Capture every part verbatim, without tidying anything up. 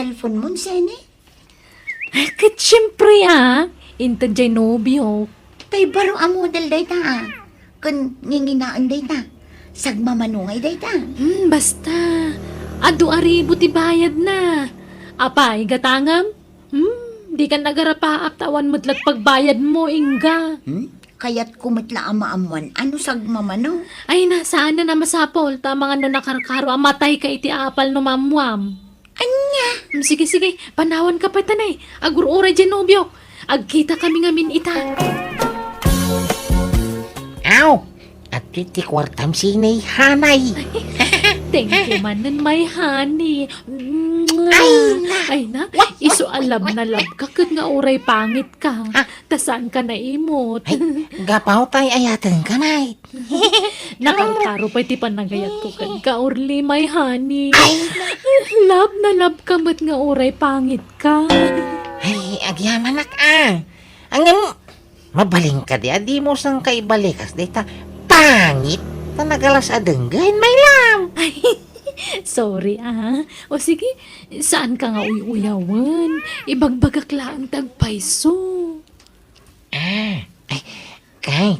Cellphone mo, Sene? Ay, ket siyempre, ah. Inted jay nobio. Tay baro a model dayta, ah. Ken nginginaen dayta. Sagmamano ngay dayta. Hmm, basta. Adu a ribu ti bayadna. Apay, gatangem? Hmm, dikan agarapaak ta awan met la pagbayadmo, ingga. Hmm? Kayatko met la a maammoan a no sagmamano. Ay na, saanen a masapul, ta amangan no nakarkaro a matayka iti apal no maammoam. Ania? Mm, sige, sige. Panawanka pay, tanay. Agur-uray jay nobiok. Agkitakami ngamin ita. Aw, adtoy ti kuartam, Sene, hanay. Thank you manen, my honey. Ay, na. Ay, na. Isu a love na love ka, ket nga uray pangit ka. Ah. Ta saanka naimot. Ay, gapu ta ay-ayatenka, nay. Nakarkaro pay ti panagayatko kenka, Orly, my honey. Ay! Love na love ka met nga uray pangit ka. Ay, agyamanak, ah. Ngem, mabalinka di a dimo sangka ibalikas dayta pangit ta nagalas a denggen, my love. Ay, sorry, ah. O sige, saanka nga uy-uyawen. Ibagbagak laeng ti agpayso. Ah, ay, kay,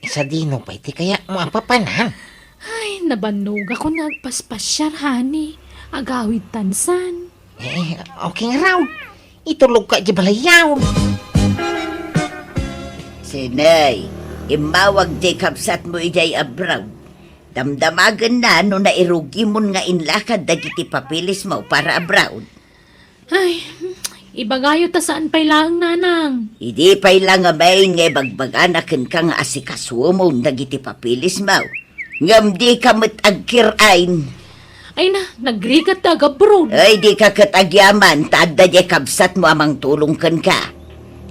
sadino pay ti kayatmo a papanan? Ay, nabannogakon nga agpaspasiar, honey. Agawid tansan. Eh, okay nga raw. Itulogka di balayyaw. Sene, immawag di kabsatmo idiay abroad. Damdamagenna no nairugimon nga inlakad dagiti papeles mo para abroad. Ay, ibagayo ta saan pay laeng, nanang. Idi pay la ngamin nga ibagbagana kenka nga asikasuomon dagiti papeles mo. Ngem dika met agkir-ain. Ay na, nagrigat ta agabroad. Ay, dika ket agyaman, ta adda diay kabsatmo a mangtulong kenka.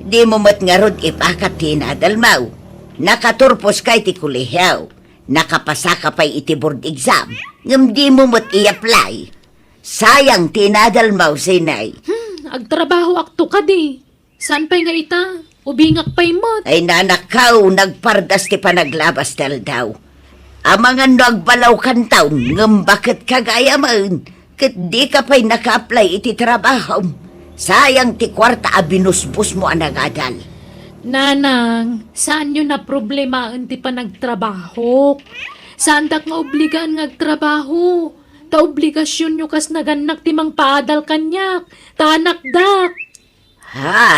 Dimo met ngarud ipakat ti inadal mo. Nakaturposka iti kolehio. Nakapasaka pay iti board exam. Ngem dimo met i-apply. Sayang ti inadal mo, Sene. Hmm, agtrabahoakto kadi. Saan pay nga ita? Ubingak pay met. Ay, nanakkaw, nagpardas ti panaglabas ti aldaw. Amangan no agbalaw kantaon, ngem baket ka gayamen, ket dika pay naka-apply iti trabahom. Sayang ti kuarta a binusbosmo a nagadal. Nanang, saanyo naproblemaen ti panagtrabahok. Saandak nga obligaan nga agtrabaho. Ta obligasionyo kas nagannak ti mangpaadal kaniak, ta anakdak. Ha?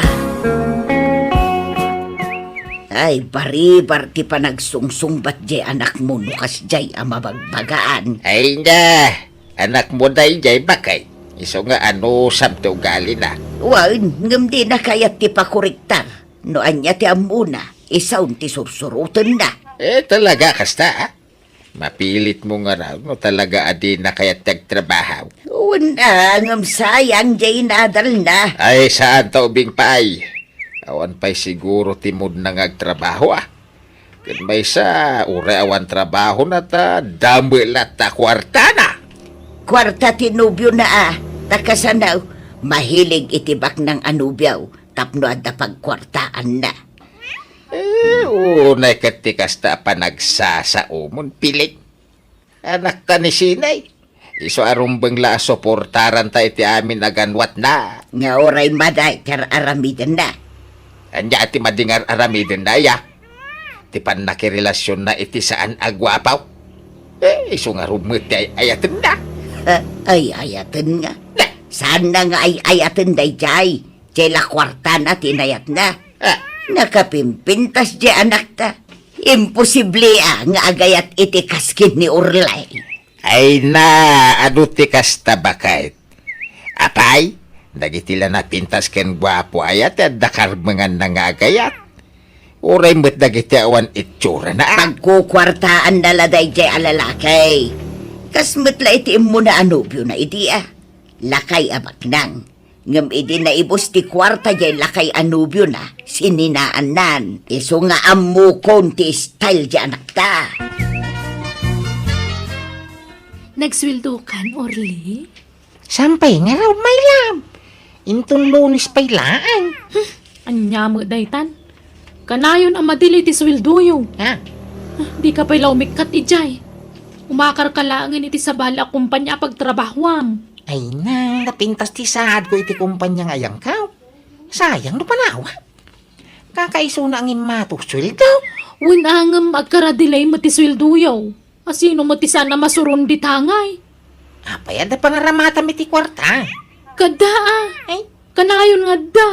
Ay, baribar ti panagsungsungbat jay anakmo no kasjay a mabagbagaan. Ay na, anakmo dayjay, baket. Isu nga anusam ti ugalina. Wen, ngem dina kayat ti pakoriktar. No ania ti ammona, isun ti sursurotenna. Eh, talaga kasta, ah? Mapilitmo ngarud no talaga a dina kayat ti agtrabaho. Wen, ah, ngem sayang jay inadalna. Ay, saan ta ubing pay. Awan pay siguro ti moodna nga agtrabaho, ah. Ken maysa, uray awan trabahona ta dame latta kuartana. Kuarta ti nobiona, ah. Ta kasano, mahilig iti baknang a nobio tapno adda pagkuartaanna. Eh, unay ket ti kasta a panagsasaomon, piling. Anakta ni Sene. Isu a rumbeng la a suportaranta iti amin a ganwatna. Nga uray madi ti ar-aramidenna. Ania ti madi nga ar-aramidenna, aya? Ti pannakirelasionna iti saan a guapo. Eh, isu ngarud met ti ay-ayatenna. Ah, ay-ayaten nga? Na! Saanna nga ay-ayaten dayjay? Jay la kuartana ti inayatna. Ah. Nakapimpintas jay anakta. Imposible a nga agayat iti kas ken ni Orly. Ay na, adu ti kasta, baket. Apay, dagiti la napintas ken guapo aya ti adda karbenganna nga agayat. Uray met dagiti awan itsurana, ah. Pagkukuartaanna la dayjay a lalaki. Kas met la iti immuna a nobiona idi, ah. Lakay a baknang. Ngem idi naibus ti kuarta jay lakay a nobiona, sininaannan. Isu nga ammokon ti style jay anakta. Nagsueldokan, Orly? Saan pay ngarud, my love? Inton Lunes pay laeng. Hmm, ania met daytan? Kanayon a madili ti sueldoyo. Ha? Ah, dika pay la umikkat idiay. Umakarka laengen iti sabali a kompania a pagtrabahoam. Ay na, napintas ti saadko iti kompania nga ayangkaw. Sayang no panawa. Kakaisuna ngem mato sueldo. Wen a ngem agkaradelay met ti sueldoyo. Asino met ti saan a masuron dita ngay? Apay, adda pangaramatam iti kuarta. Kada a. Ay. Kanayon nga adda.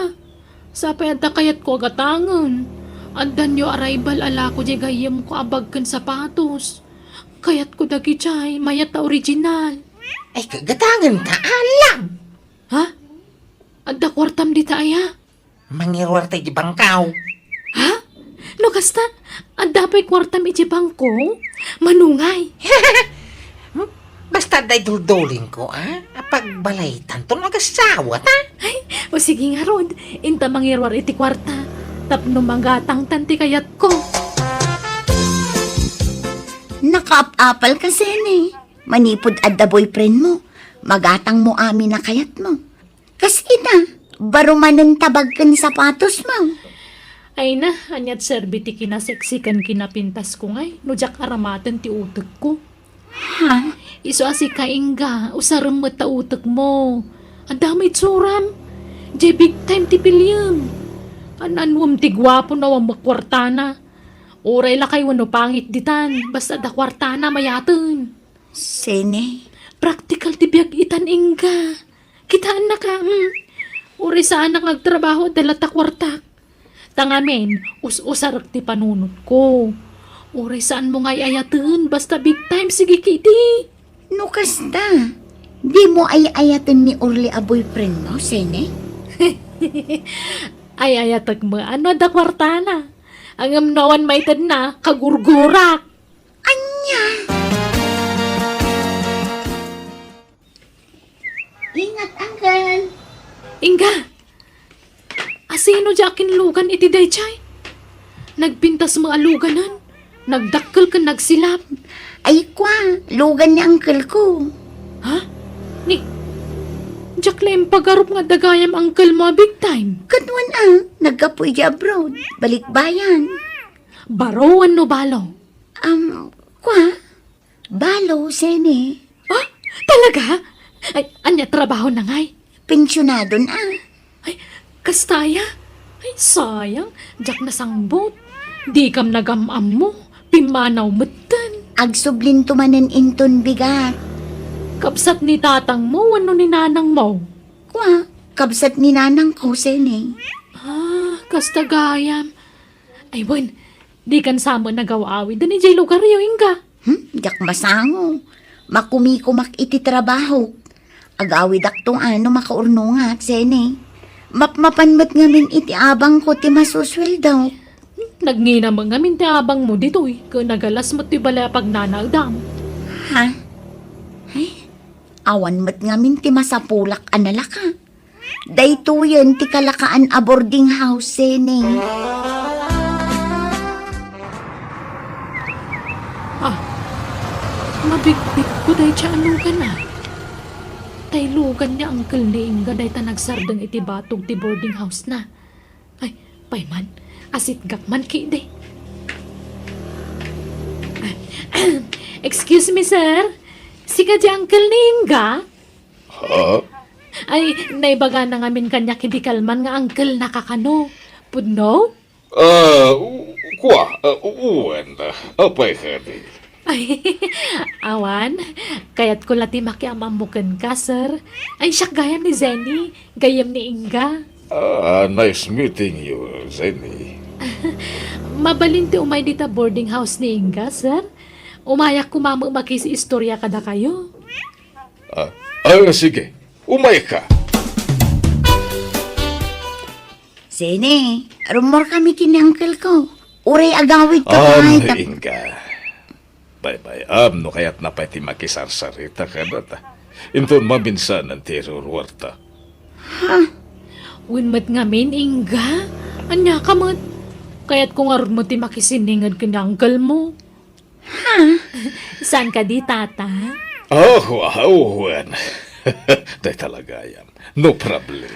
Sapay adda kayatko a gatangen. Addanyo arrival a lako diay gayyemko a bag ken sapatos. Kayatko dagijay, mayat a original. Ay, ka-, gatangen ta, alam. Ha? Adda kuartam dita aya? Mangiruar ta iti bangkaw. Ha? No kasta, adda pay kuartam iti bangko? Manungay. Hmm? Basta adda iduldulingko, a? Apagbalaytan ton agassawa ta. Ay, o sige ngarud, inta mangiruar iti kuarta. Tapno magatangtan ti kayatko. Nakaap-apal ka, Sene. Manipud adda boyfriend mo, magatang mo amin a kayat mo. Kas ita, baro manen ta bag ken sapatos mo. Ay na, aniat serbi ti kinaseksi ken kinapintas ko ngay, no diak aramaten ti utek ko. Ha? Isu a sika, Inga, usarem met ta utek mo. Adda met suram. Diay big time ti piliem. An-anuem ti guapo no awan met kuartana. Uray lakay wenno pangit ditan, basta adda kuartana mayaten. Sene? Praktikal ti biag itan, Inga. Kitaennaka, hmm. Uray saanak nga agtrabaho, adda latta kuartak. Ta ngamin, us-usarek ti panunotko. Uray saanmo nga ay-ayaten, basta big time, sige ketdi. No kasta, dimo ay-ayaten ni Orly a boyfriend mo, Sene? Ay-ayatek met no adda kuartana. Ngem no awan maitedna, kagurgurak. Ania? Ingat, Uncle. Inga! Asino diay akinlugan iti daydiay? Nagpintas met a luganen. Nagdakkel ken nagsilap. Ay, kua, lugan ni uncle ko. Ha? Ni, diak la impagarup nga adda gayam uncle mo a big time. Ket wen a, naggapu idiay abroad, balikbayan. Baro wenno balo? Um, kua? Balo, Sene. Ah, talaga? Ay, ania trabahona ngay? Pensionadon a. Ay, kasta aya? Ay, sayang, diak nasangbut. Dikam nagam-ammo, pimmanaw metten. Agsublinto manen inton bigat. Kabsat ni tatangmo wenno ni nanangmo? Kua, kabsat ni nanangko, Sene. Ah, kasta gayam. Ay, wen, dikan sa met nagaw-awiden idiay lugaryo, Inga. Hmm, diak masango. Makumikumak iti trabahok. Agawidakto a no makaurnongak, Sene. Mapmapan met ngamin iti abangko ti masusueldok. Hmm, nagngina met ngamin ti abangmo ditoy, ket nagalas met ti balay a pagnanaedam. Ha? Ay, awan met ngamin ti masapulak a nalaka. Daytoyen ti kalakaan a boarding house, Sene. Ah, mabigbigo dayta a lugan a. Tay lugan ni uncle ni Inga dayta nagsardeng iti batog ti boarding house na. Ay, pay man, asitgak man ketdi. Excuse me, sir. Sika di uncle ni Inga? Ha? Ay, naibagana ngamin kaniak idi kalman nga uncle-na ka kano. Pudno? Ah, u-, kua, ah, u-, wen, ah, apay kadi? Ay, awan, kayatko la ti makiam-ammo kenka, sir. Ay, siak gayam ni Zenny, gayyem ni Inga. Ah, nice meeting you, Zenny. Mabalin ti umay dita boarding house ni Inga, sir. Umayak koma met makiistorya kadakayo. Ah, ah, sige. Umayka. Sene, rummuar kami ken ni uncle ko. Uray agawid ka. Ano, pay, tap- Inga? Baybay-am no kayatna pay ti makisarsarita kadata. Inton maminsanan ti iruruarta. Ha? Wen met ngamin, Inga? Ania ka met? Kayatko ngarud met ti makisinninged ken ni uncle mo. Ha? Saan kadi, Tata? Oh, wow, wen. Dayta la gayam. No problem.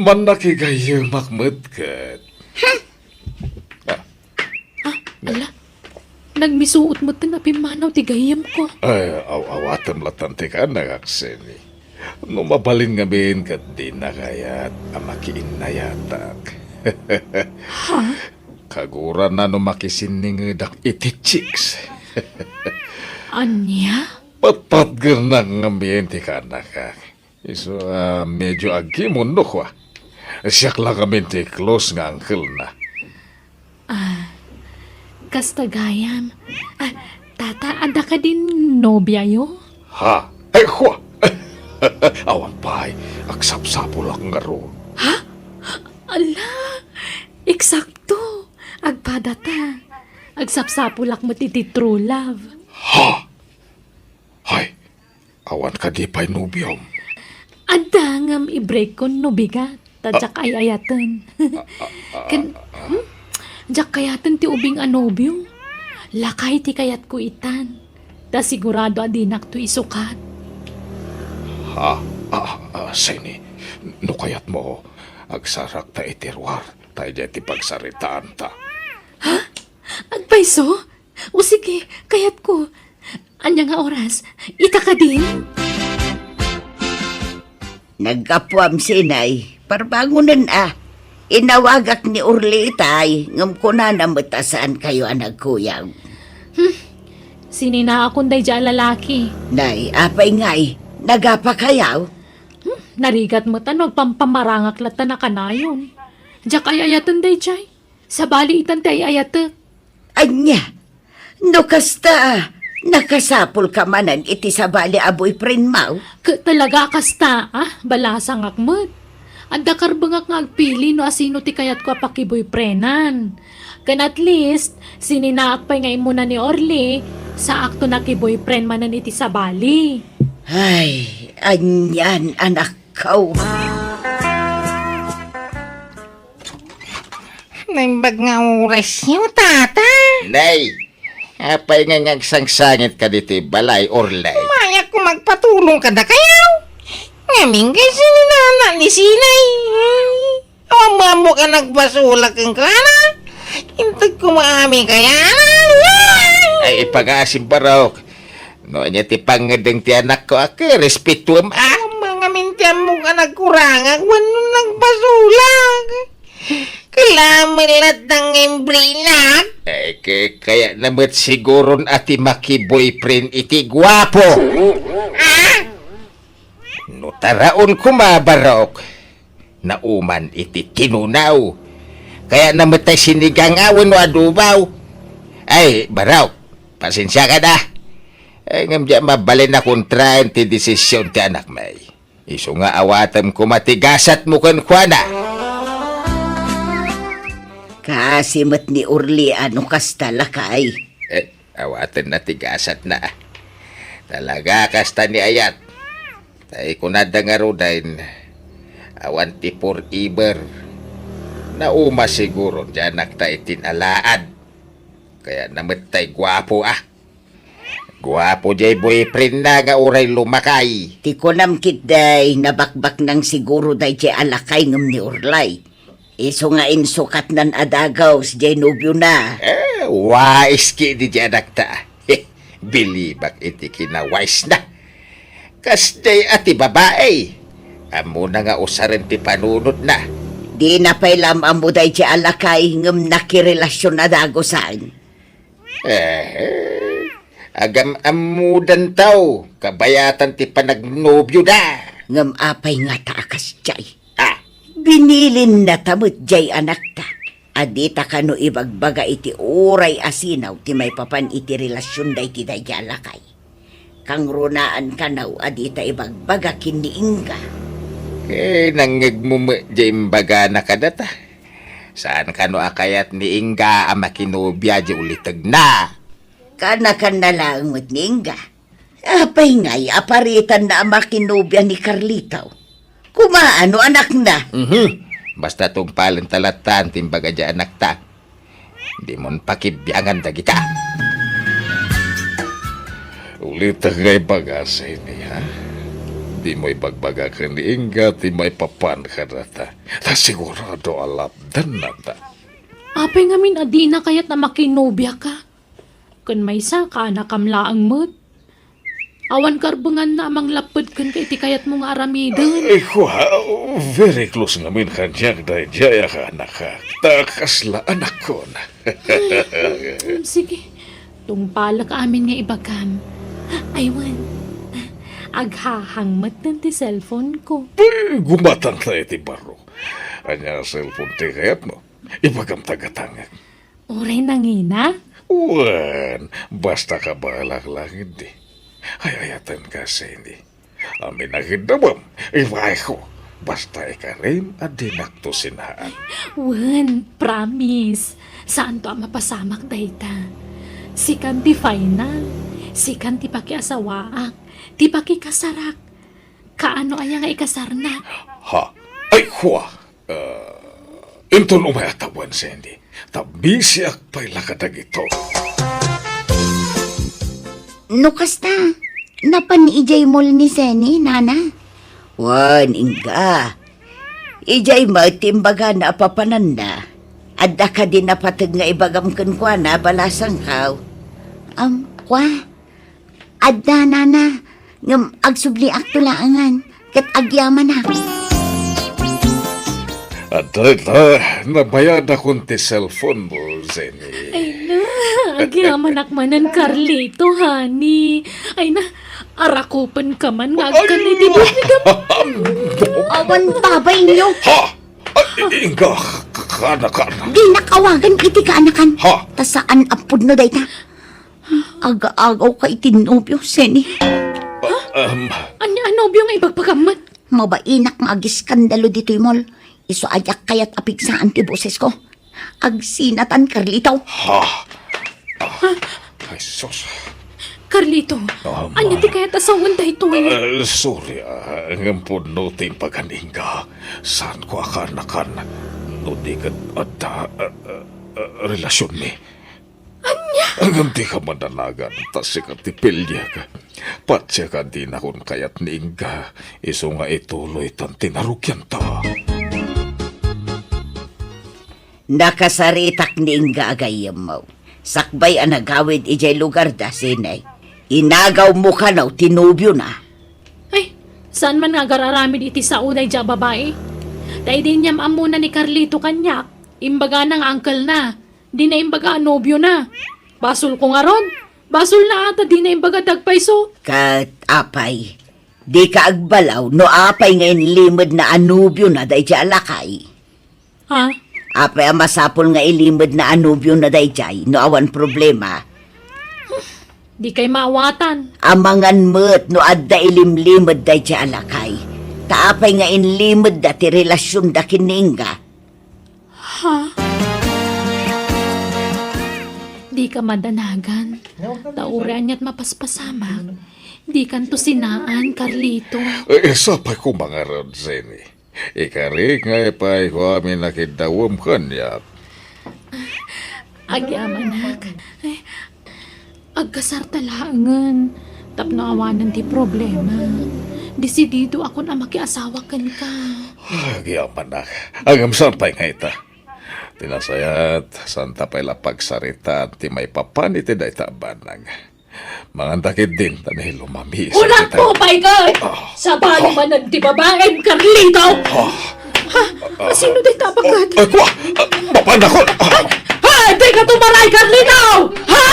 Mannakigayyemak met ket. Ah, ala. Nagmisuot met ti napimmanaw ti gayyemko. Ay, aw-awatem latan ti kaannak, Sene. No mabalin ngamin ket dina kayat a makiinnayatak. Ha? Kagurana no makisinningedak iti chicks. Ania? Patpatgernak ngamin ti kaanakak. Isu a medio agkimon no kua. Siak la ngamin ti close nga uncle-na. Ah, kasta gayam. Ah, tata, adda kadin nobiayo? Ha? Ay, kua! Awan pay, agsapsapulak ngarud. Ha? Ala, eksakto. Agpadata. Agsapsapulak met iti true love. Ha? Hay, awan kadi pay nobiom? Adda ngem i-break-kon no bigat, ta diak ay-ayaten. Ken, hmm? Diak kayaten ti ubing a nobio. Lakay ti kayatko itan. Ta sigurado a dinakto isukat. Ha? Ah, ah, Seni, no kayatmo, agsarakta iti ruar, ta idiay ti pagsaritaanta. Ha? Agpayso? O sige, kayatko. Ania nga oras? Ita kadin? Naggapuam, Sinay. Parbangonen a. Inawagak ni Orly itay, ngem kunana met a saankayo a nagkuyog. Hmm. Sininaakon daydiay a lalaki. Nay, apay ngay? Nagapakayaw? Hmm. Narigat met a no agpampamarangak latta na kanayon. Diak ay-ayaten daydiay. Sabali itan ti ay-ayatek. Ania? No kasta, nakasapulka manen iti sabali a boyfriendmo? Ket talaga a kasta, ah? Balasangak met. Adda karbengak nga agpili no asino ti kayatko a pakiboyfriendan. Ken at least, sininaak pay nga immuna ni Orly, saakto nakiboyfriend manen iti sabali. Ay, anian, anakko. Naimbag nga orasyo, tata. Nay, apay nga ngagsangsangitka ditoy balay, Orly? Umayakko magpatulong kadakayo. Ngamin kay sininana ni Sinay. Awan mo ka nagpasulak kenkuana. Integko maami kayana. Ay, ipagasim, Barok. No ania ti pangngedeng ti anakko a ket respetuem a. Awan ngamin ti ammok a nagkurangak wenno nagpasulak. Kailangan met latta nga imbrinak. Ay, kay kayatna met siguron a ti makiboyfriend iti guapo. Ah? No taraon koma, Barok, nauman iti tinunaw. Kayatna met tay sinigang a wenno adobo. Ay, Barok, pasensiakan a. Ay, ngem diak mabalin a kontraen ti desisyon ti anakmi. Isu nga awatem koma ti gasatmo kenkuana. Kaasi met ni Orly a no kasta, lakay. Eh, awatenna ti gasatna. Talaga kasta ni ayat. Ta kunada ngaruden, awan ti forever. Nauma siguro ti anakta itin alaad. Kayatna met tay guapo a. Guapo jay boyfriendna nga uray lumakay. Ti kunam ketdi, nabakbaknang siguro dayjay a lakay ngem ni Orly. Isu nga insukatnan a dagus jay nobiona. Eh, wais ketdi jay anakta. Bilibak iti kinawaisna. Kasjay a ti babai. Ammona nga usaren ti panunotna. Dina pay la am-ammo dayjay a lakay ngem nakirelasyon a dagusan. Eh, agam-ammodanto, kabayatan ti panagnobioda. Ngem apay ngata a kasjay? Ah. Binilinna ta met jay anakta a dita kano ibagbaga iti uray a sinaw ti maipapan iti relasionda iti dayjay a lakay. Kangrunaan kano a dita ibagbaga ken ni Inga. Eh, nangngegmo met jay imbagana kadata. Saan kano a kayat ni Inga a makinobia jay ulitegna? Kanakanna laeng met ni Inga. Apay ngay a paritanna a makinobia ni Carlito? Kumaano anakna? Mhm. Basta tungpalenta lattan ti imbaga jay anakta. Dimon pakibiangan dagita. Ulitek nga ibaga, Seni, ha? Dimo ibagbaga ken ni Inga ti maipapan kadata. Ta sigurado a lapdennata. Apay ngamin a dina kayat a makinobiaka? Ken maysa, kaanakam laeng met. Awan karbenganna a manglapped kenka iti kayatmo nga aramiden. Ay, kua, very close ngamin kaniak daydiay a kaanakak. Ta kasla anakkon. Mm, sige. Tungpalek amin nga ibagam. Ay, wen. Aghahang met ti cellphone ko. Ay, gumatangta iti baro. Ania a cellphone ti kayatmo? Ibagam ta gatangek. Uray nangina? Wen, basta kabaelak laeng idi. Ay-ayatenka, Seni. Amin a giddawem, ibaeko. Basta ikarim a dinakto sinaan. Wen, promise. Saanto a mapasamak dayta. Sikan ti final. Sikan ti pakiasawaak. Ti pakikasarak. Kaano aya nga ikasarnak? Ha? Ay, kua! Ah, inton umay a tawen, Sandy, ta bisiak pay la kadagito. No kasta, napan idiay mall ni Seni, nana? Wen, ingga. Idiay met ti imbagana a papananna. Adda kadi napateg nga ibagam kenkuana, balasangkaw? Am, kua? Adda, nana, ngem agsubliakto laengen, ket agyamanak. Adda, adda, nabayadakon ti cellphone mo, Zenny. Ay na, agyamanak manen, Carlito, honey. Ay na, arakupenka man nga agkan iti busigam. Awan babayyo. Ha? Ay, ingga, k-, kaanakan. Dinak awagan iti kaanakan. Ha? Ta saan a pudno dayta. Aga-agawka iti nobio, Seni. Ah, um, Ania a nobio nga ibagbagammet? Mabainak nga agiskandalo ditoy mall. Isu a diak kayat a pigsaan ti bosesko. Agsinatan, Carlito. Ha? Ah, ay, sus. Carlito, Um, ania ti kayat a sawen daytoy? Ah, sorry, ah, ngem pudno ti impagan, ingga. Saanko a kaanakan no di ket adda, ah, ah, ah, relasionmi. Ania? Ngem dika madanagan, ta sika ti piliek. Patse ka dinakon kayat ni ingga, isu nga ituloytan ti narugianta. Nakasaritak ni ingga a gayyemmo. Sakbay a nagawid idiay lugarda, Seni. Inagawmo kano ti nobiona. Ay, saan man nga agar-aramid iti sao daydiay a babai? Ta idi inyam-ammona ni Carlito kaniak, imbagana nga uncle-na. Dina imbaga a nobiona. Basolko ngarud. Basolna a ta dina imbaga ti agpayso. Ket apay, dika agbalaw no apay nga inlimedna a nobiona daydiay a lakay? Ha? Apay a masapul nga ilimedna a nobiona daydiay no awan problema? Dikay maawatan. Amangan met no adda ilimlimed daydiay a lakay. Ta apay nga inlimedda ti relasionda ken ni ingga? Ha? Dika madanagan. Ta uray aniat mapaspasamak, dikanto sinaan, Carlito. Eh, sapay koma ngarud, Zenny. Ikarik nga ipayko amin a kiddawem kaniak. Agyamanak. Ay, agkasarta laengen tapno awanen ti problema. Desididoakon a makiasawa kenka. Agyamanak. Ngem saan pay nga ita? Ti nasayaat, saanta pay la pagsaritaan ti maipapan iti dayta a banag. Manganta ketdin, ta nailumami. Unakto pay ket! Ah. Sabali manen ti babaem, Carlito! Ah. Ha? Sino dayta a baket? Ay, kua! Ah, mapanakon! Ah. Ha? Dika tumaray, Carlito! Ha?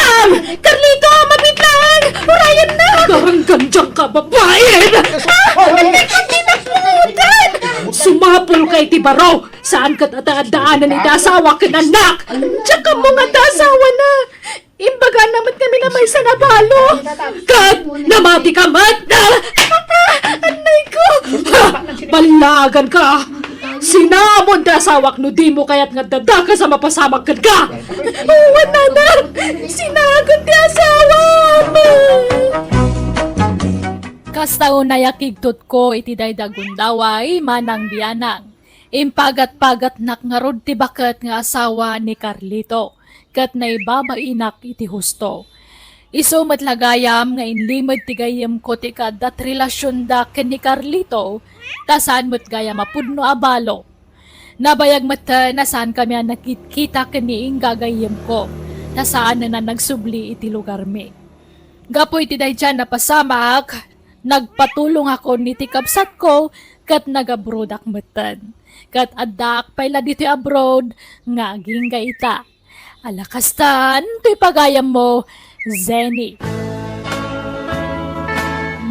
Carlito, mabitlang! Urayennak! Garanggan diay ka, babae! Ah, dika tinakmutan! Sumapulka iti baro! Saan ket adda-addaanen iti asawa ken annak? Diak ammo nga adda asawana. Imbagana met ngamin a maysa a balo. Ket namatika met. Ah, ah, annayko. Ha, ballaaganka. Sinamon ti asawak no dimo kayat nga addadakas a mapasamak kenka. Wen, nana. Sinaanko ti asawam. Kasta unay a kigtotko iti daydi a gundaway, Manang Bianang. Impagat-pagatnak ngarud ti baket nga asawa ni Carlito, ket naibabainak iti husto. Isu met la gayam nga inlimed ti gayyemko ti kaadda ti relasionda ken ni Carlito, ta saan met gayam a pudno a balo. Nabayag metten a saankami a nagkitkita ken ni ingga a gayyemko, ta saanen a nagsubli iti lugarmi. Gapu iti daydiay a napasamak, nagpatulongakon iti kabsatko ket nag-abroadak metten. Ket addaak pay la ditoy abroad nga agingga ita. Ala kastan, toy pagayammo, Zenny.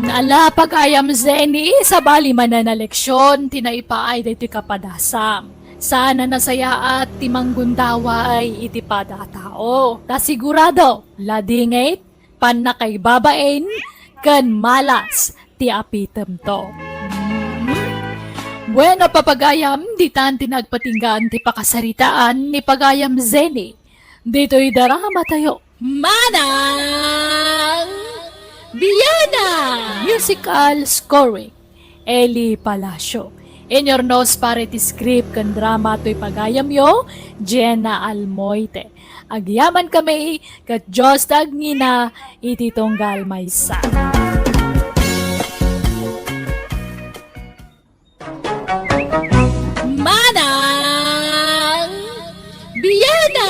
Ala pagayam, Zenny, sabali manen a leksion ti naipaay daytoy kapadasam. Saan a nasayaat ti manggundaway iti pada a tao. Ta sigurado, ladingit, pannakaibabain, ken malas ti apitemto. Bueno, papagayam, ditan ti nagpatinggaan ti pakasaritaan ni pagayam Zenny. Ditoy drama tayo. Manang Biana! Musical scoring, Eli Palacio. Inyurnos para iti script ken drama toy pagayamyo, Jenna Almoite. Agyaman kami ket Dios ti agngina iti tunggal maysa. Manang Biana!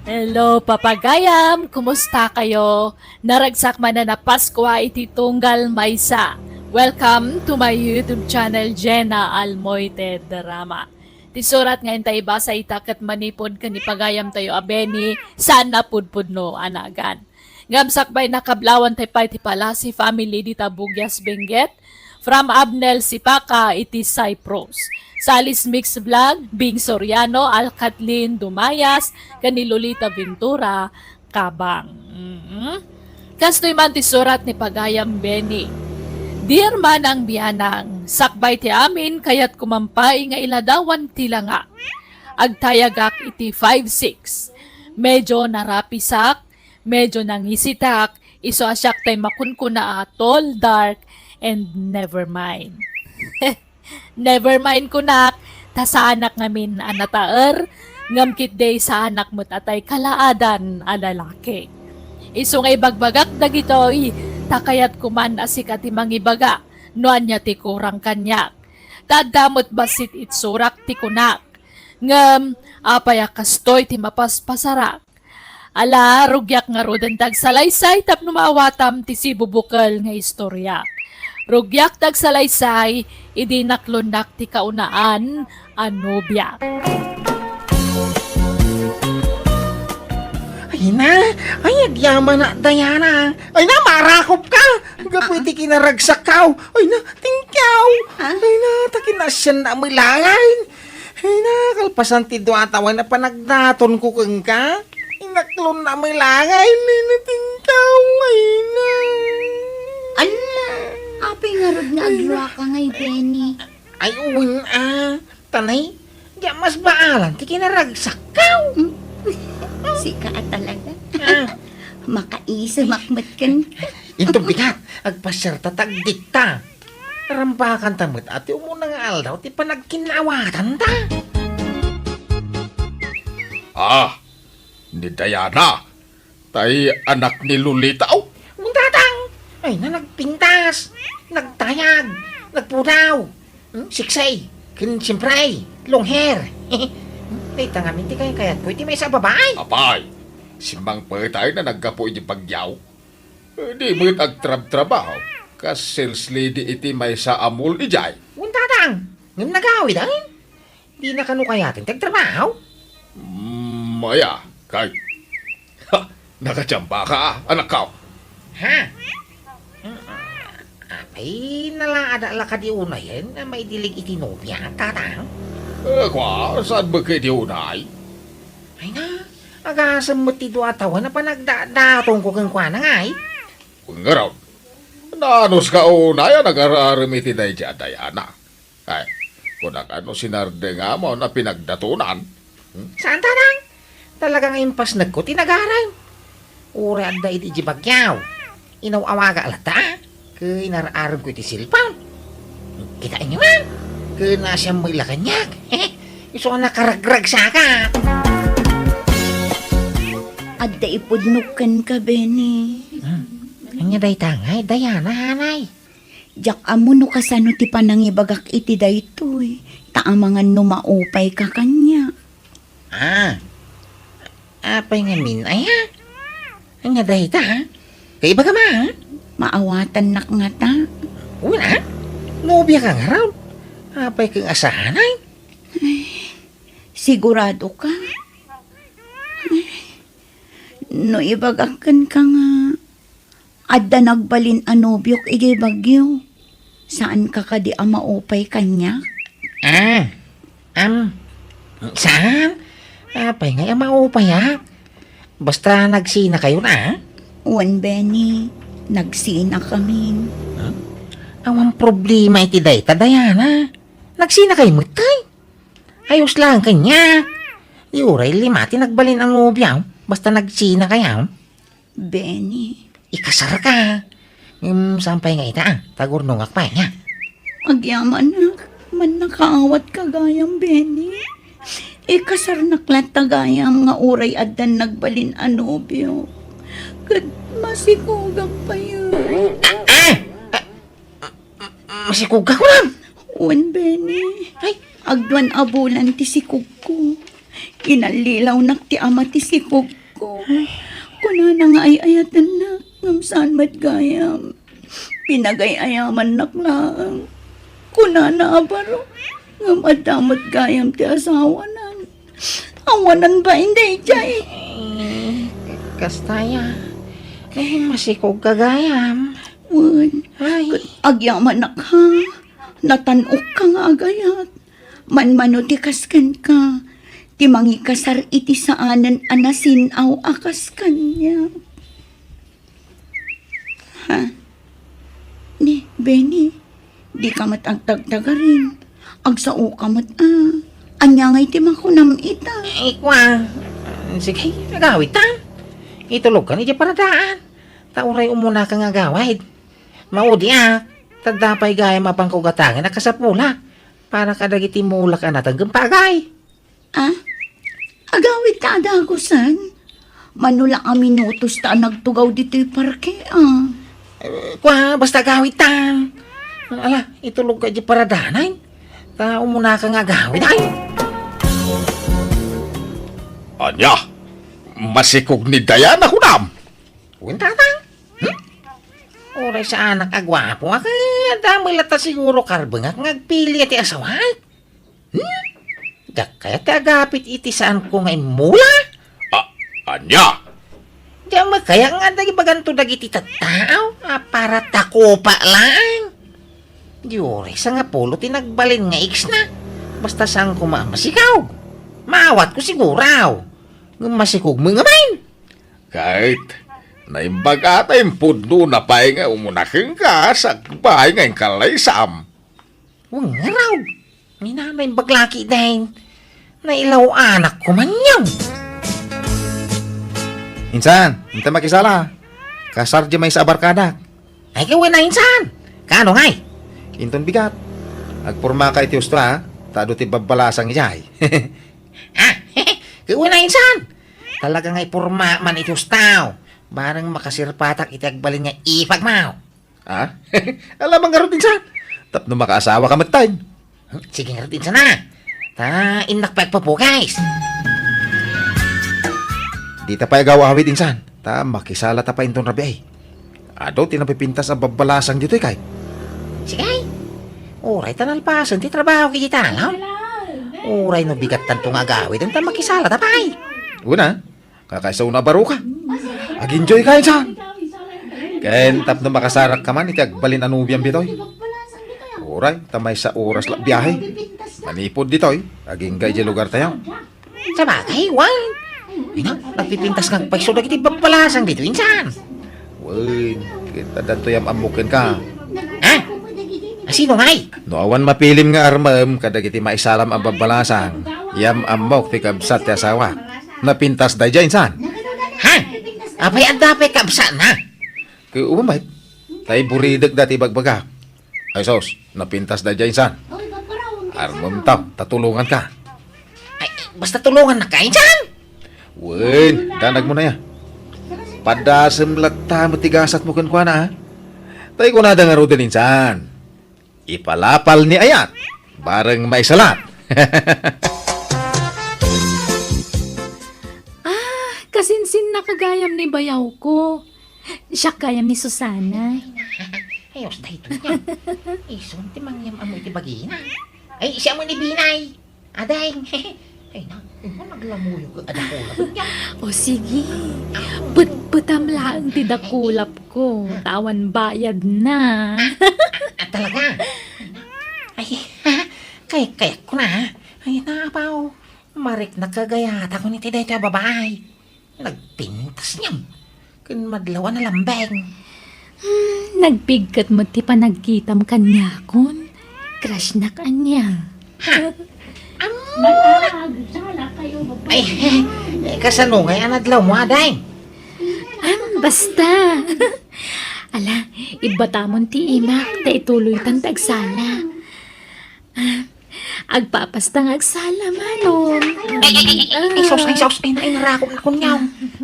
Hello, papagayam! Kumusta kayo? Naragsak manen a Paskua iti tunggal maysa. Welcome to my YouTube channel, Jenna Almoite Drama. Ti surat nga inta ibasa ita ket manipud ken ni pagayam tayo a Benny, saan a pudpudno a nagan. Ngem sakbay, nakablawan tayo pay ti Palasi family dita Bugias, Benguet. From Abnel Sipaka iti Cyprus. Salis Mix Vlog, Bing Soriano, Alcatlin Dumayas, ken ni Lolita Ventura, Kabang. Mhm. Kastoy man ti surat ni pagayam Benny. Dear Manang Bianang, sakbay ti amin, kayatko man pay nga iladawan ti langa. Agtayagak iti five six. Medyo narapisak, medyo nangisitak, isu a siak tay makunkuna a tall, dark, and never mind. Never mind kunak, ta saanak ngamin a nataer, ngem ketdi saanak met a tay kalaadan a lalaki. Isu nga ibagbagak dagitoy, ta kayatko man a sika ti mangibaga no ania ti kurang kaniak. Ta adda met bassit itsurak ti kunak. Ngem apay a kastoy ti mapaspasarak? Ala, rugiak ngaruden ti agsalaysay tapno maawatam ti sibubukel nga istoriak. Rugiak ti agsalaysay idi naklonnak ti kaunaan a nobiak. Ay na, ay, agyamanak, Diana. Ay na, marakop ka. Gapu iti kinaragsakkaw. Ay na, tingkaw. Ah? Ay na, ta kinasiannak met laeng. Ay na, kalpasan ti dua a tawen a panagdatonko kenka. Inaklonnak met laeng, ay na, tingkaw, ay na. Ala, apay ngarud nga agluaka ngay, Benny? Ay, wen a. Tanay, di a mas baalan ti kinaragsakkaw. Hmm? Sika a talaga. Ah. Makaisemak met kenka. Inton bigat, agpasiarta ta agdikta. Rambakanta met a ti umuna nga aldaw ti panagkinnaawatanta. Ah, ni Diana, tay anak ni Lolita, oh. Wen, Tatang! Ay na, nagpintas, nagtayag, nagpudaw, hmm, sexy, ken siyempre, long hair. Dayta ngamin ti kaykayatko iti maysa a babai. Apay, simmangpet a naggapu iti bagyo. Di met agtrabtrabaho, kas sales lady iti maysa a mall idiay. Wen, Tatang, ngem nagawid, ay? Dina kano kayaten ti agtrabaho? Mm, aya, kay. Ha, nakachamba ka, anakko. Ha? Apay, nalaada la kadi unayen a maidilig iti nobia, Tatang? Eh, kwa, saan met ket iti unay? Ay na, agasem met ti dua a tawen a panagdadatongko kenkuana ngay. Ngarud, naanus ka unay a nagar-arem iti daydiay a Diana? Ay, kunak a no sinardengam a pinagdatonan. Hmm? Saan, Tatang? Talaga nga impasnekko ti nagarem. Uray adda idi bagyo, inaw-awagak latta, ket inar-aremko iti cellphone. Kitaenyo man, ket naasiam met la kaniak. Isu a nakaragragsakak. Adda ipudnok kenka, Benny. Hmm. Ania dayta ngay, Diana, hanay? Diak ammo no kasano ti panangibagak iti daytoy, ta amangan no maupayka kaniak. Ah, apay ngamin, aya? Ania dayta, ha? Kaibaga ma, ha? Maawatannak ngata. Wen, ha? Nobiaka ngarud? Apay ket asahanay? Sigurado ka? No ibagak kenka nga adda nagbalin a nobiok idiay Baguio, saanka kadi a maupay kaniak? Ah, am, saan? Apay ngay a maupayak? Basta nagsinakayon, a? Wen, Benny, nagsinakamin. Huh? Awan problema iti dayta, Diana. Nagsinakayo met, kay? Ayos lang kaniak. Di uray lima ti nagbalin a nobiam, basta nagsinakayo. Benny. Ikasarka. Ngem saan pay nga ita, a? Tagurnongak pay, a? Agyamanak, mannakaawat ka gayam, Benny. Ikasarnak latta gayam nga uray addan nagbalin a nobio. Ket masikogak pay. Ah! Ah! Masikogka, kunam? Wen, Benny. Ay. Agduan a bulan ti sikogko. Inallilawnak ti ama ti sikogko. Kunana nga ay-ayatennak, ngem saan met gayam. Pinagay-ayamannak laeng. Kunana a baro, ngem adda met gayam ti asawana. Awanan bain daydiay. Eh, kasta ya. Eh, masikogka gayam. Wen, ay. Agyamanak, ha? Natan-okka nga agayat. Manmano ti kas kenka, ti mangikasar iti saanen a nasin-aw a kas kaniak. Ha? Ni, Benny, dika met agtagtagarin. Agsaoka met, a. Ania ngay ti makunam ita? Ay, kua. Sige, agawidtan. Itulogkan idiay paradaan. Ta uray umunaka nga agawid. Maudiak, ta adda pay gayam a pangkugatangen a kasapulak para kadagiti mulak a natenggem pay agay. Ah? Agawidka a dagusen? Mano la a minutos ta nagtugaw ditoy parke, a. Eh, kua, basta agawidtan. Ala, itulogka idiay paradaan. Ta umunaka nga agawid, ay. Ania? Masikog ni Diana, kunam? Wen, tatang. Hmm? Uray saanak a guapo, a, ket adda met latta siguro karbengak nga agpili ti asawak. Hmm? Diak kayat ti agapit iti saanko nga immula? A-, ania? Diak met kayat nga adda ibaganto dagiti tattao a para takopa laeng. Di uray sangapulo ti nagbalin nga ex-na. Basta saan koma a masikog. Maawatko siguro. Ngem masikog met ngamin. Ket, naimbag a ta impudnona pay nga umuna kenka, sakbay nga inkalaysam. Wen ngarud, ni nanay baglaki dayta, nailaw-anak ko man yun. Insan, inta makisala. Kasar di maysa a barkadak. Ay, kawen na, insan. Kaano ngay? Inton bigat. Agpormaka iti ustra, ta adu ti babbalasang idiay. Ah, kawen na, insan. Talaga nga iporma man iti ustaw. Bareng makasirpatak iti agbalin nga ipagmaw. Ah? Alamang ngarud, insan. Tapno makaasawaka metten. Hmm, sige ngarud, insan, a. Ta, innak pay agpapukays. Dita pay agaw-awid, insan. Ta, makisalata pay inton rabii. Adu ti napipintas a babbalasang ditoy, kay. Sige. Uray ta nalpasen ti trabaho iti talon. Uray no bigattanto nga agawid, ta makisalata pay. Una, kakaisuna a baroka. Ag-enjoy ka, insan. Ken tapno makasarakka man iti agbalin a nobiam ditoy. Uray, ta maysa oras la biahe. Manipud ditoy, agingga idiay lugartayo. Sabagay, wen. Ina, nagpipintas nga agpayso dagiti babbalasang ditoy, insan. Wen, ket addanto yam-ammok kenka. Ha? Asino ngay? No awan mapilim nga armem kadagiti maisalam a babbalasang, yam-ammok ti kabsat ti asawak. Napintas daydiay, insan. Ha? Apay adda pay kabsatna? Ket umamet, tay buridek dati bagbagak. Ay sus, napintas daydiay, insan. Armem ta, ta tulonganka. Ay, basta tulongannaka, insan. Wen, danagmo na ya. Padasem latta met ti gasatmo kenkuana, a. Tay kunada ngaruden, insan. Ipalapal ni ayat, bareng maisalat. Ah, kasinsin Naka gayam ni bayawko. Siak gayam ni Susana. Ay, os daytoy niya. Isun ti mangyam-ammo iti bagina. Ay, siya mo ni Binay. Ading. Ay, na, imo naglamuyo ka, adakulap niya. O sige, petpetam laeng ti dakulapko, ta awan bayadna. Ah, talaga? Ay, kay, kayatko na, ha? Ay, na, apaw. Mariknak ka gayata kun iti daytoy a babae. Nagpintas niya. Ken madlaw a nalambeng. Hmm, nagpigket met ti panagkitam kaniakon. Crush-nak ania. Ha? Ay, eh, kasano ngay a nadlawmo, ading? Ah, basta. Ala, ibbatamon ti imak, ta ituloytan ti agsala. Ah, agpapasta nga agsala, Manong. Ay, ay, ay, ay, ay, sus, ay, sus, ay, na, ay, narakop na kunyaw.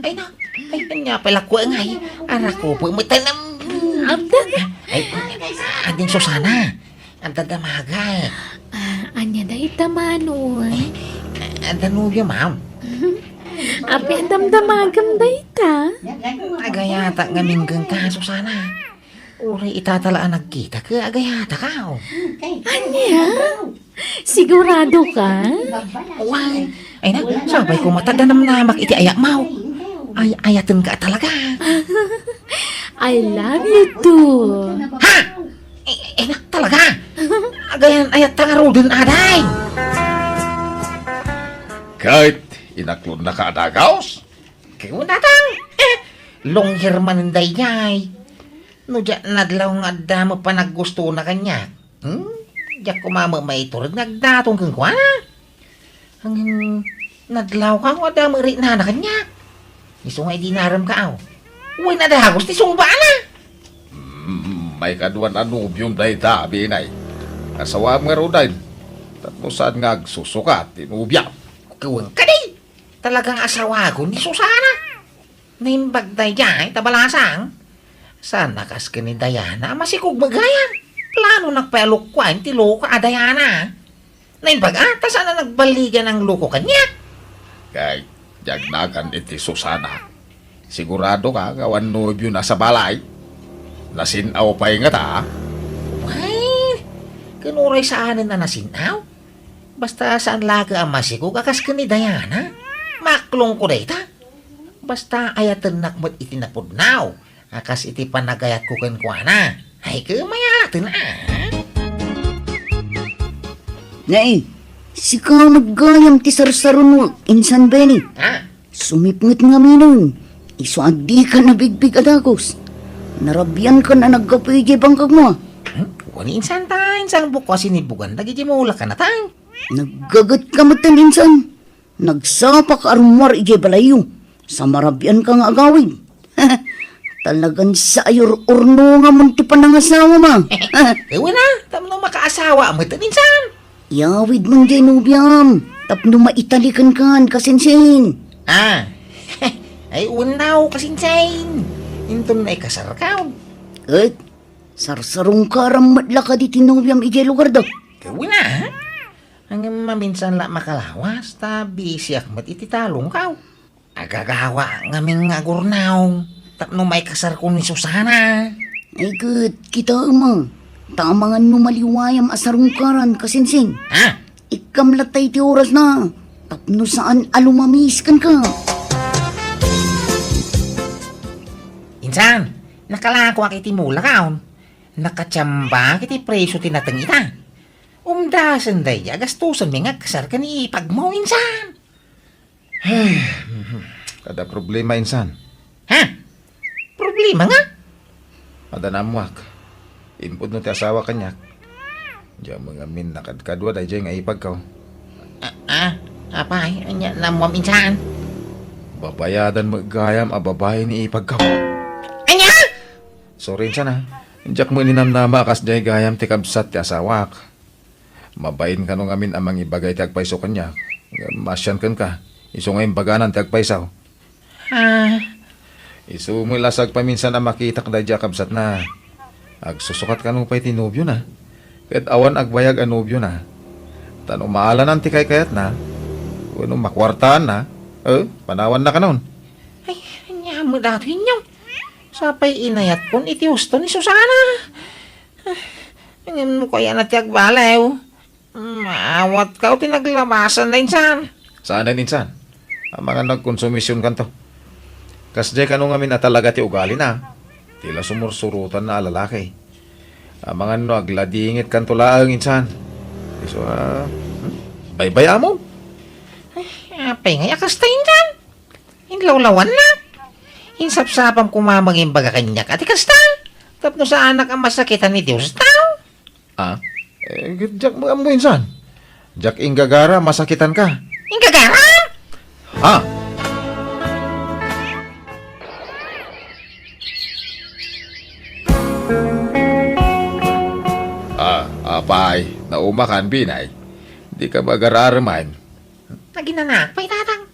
Ay, na, ay, kanya pala ko, ay, arakop, matalam. Abda. Ay, ading Susana, adda damaga, eh. Ah, ania dayta, Manong? Adda nobio, ma'am. Apay a damdamagam dayta? Agayata nga minggen ka, Susana. Uray ita tala a nagkita, ket agayata ka, oh. Ania? Sigurado ka? Wen, ay na, sapay ko met ta namnamak iti ayatmo. Ay, ayaten ka talaga. I love you too. Ha? Ay, ay na, talaga? Agayan, ayat ta ngaruden, ading. Ket inaklodna ka a dagaus? Ket unatang, eh, longher manen daydiay. No diak nadlaw nga adda met panaggustona kaniak, hmm? Diak koma met maiturod nga agdaton kenkuana. Ngem nadlaw ka nga adda met riknana kaniak. Isu nga idinarem ka, aw. Wen a dagus ti sungbaana. Mm, maikadua a nobiom dayta, Binay. Asawaem ngaruden. Tapno saan nga agsusukat ti nobiam. Wen kadi. Talaga nga asawagon ni Susana. Naimbag daydiay ta balasang. Saan a kas ken ni Diana a masikog met gayam. Planonak pay a lukuaen ti loko a Diana. Naimbag a, ta saan a nagballigan a loko kaniak. Kay, diak nagan iti Susana. Sigurado ka nga awan nobiona sa balay? Nasin-aw pay ngata? Ay, ken uray saanen a nasin-aw. Basta saan laeng a masikog a kas ken ni Diana. Maklongko dayta. Basta ayatennak met iti napudnaw a kas iti panagayatko kenkuana. Ay, ket mayaten, a. Nay, sika met gayam ti sarsaronmo, Insan Benny. Ha? Sumipnget ngamin, isu a dika nabigbig a dagus. Narabiankan a naggapu idiay bangkagmo. Hmm? Wen, Insan, ta, Insan, bukko a sinibugan dagiti mulak a natang. Naggagetka metten, Insan. Nagsapaka a rummuar idiay balayyo. Sa marabianka nga agawid. Talagan sa ayor-orno nga mun ti panangasawam. Wen a, tapno makaasawa metten, Insan. Iyawidmon diay nobiam tapno maitalikenkan, kasinsin. Ah. Ay, wen a, kasinsin. Inton naikasarkaw. Ket, sarsarungkaram met la kadi ti nobiam idiay lugarda? Wen a. Ngem maminsan la makalawas, ta bisiak met iti talongkaw. Agagawa ngamin nga agurnaw tapno maikasarko ni Susana. Ay ket, kitaem a, ta amangan no maliwayam a sarungkaran, kasinsin. Ha? Ikkam latta iti orasna tapno saan a lumamis kenka. Insan, nakalakoak iti mulak, aw. Nakatiambak iti presio ti nateng ita. Umdasen daydi a gastosenmi nga agkasar ken ni ipagmo, Insan. Ay, mhm. Kada problema, Insan. Ha? Problema nga? Adda naammoak. Impudno ti asawa kaniak. Diak met ngamin nakadkadua daydiay nga ipagko. Ah, ah, apay, ania naammoam, Insan? Babayadan met gayam a babai ni ipagko. Ania? Sorry, Insan, a. Diak met ninamnama a kasdiay gayam ti kabsat ti asawak. Mabain kano ngamin a mangibaga iti agpayso kaniak. Ngem maasian kenka, isu nga imbaganan ti agpayso. Ah. Isu met la sa agpaminsan a makitak daydiay a kabsatna. Agsusukat kano pay ti nobiona. Ket awan agbayag a nobiona. Ta no maalanan ti kaykayatna, wenno makuartaanna, eh, panawanna kanon. Ay, Met datoy inyo. Sapay inayatkon iti husto ni Susana. Ngem no kayatna ti agbaliw, maawatka ti naglabasan da insan. Saanen insan. Amangan no agkonsumisionkanto. Kasdiay kano ngamin a talaga ti ugalina. Ti la sumursurotanna a lalaki. Amangan no agladingitkanto laeng insan. Isu a, hmm? Baybay-amon. Ay, apay ngay a kasta insan? Inlawlawannak. Insapsapam koma nga imbaga kaniak a ti kasta. Tapno saanak a masakitan ni Dios tao. Ah? Eh, diak ammo insan. Diak inggagara a masakitanka. Inggagara? Ha? Ah, apay, naumakan, Binay. Dika magararem. Naginanak pay, Tatang.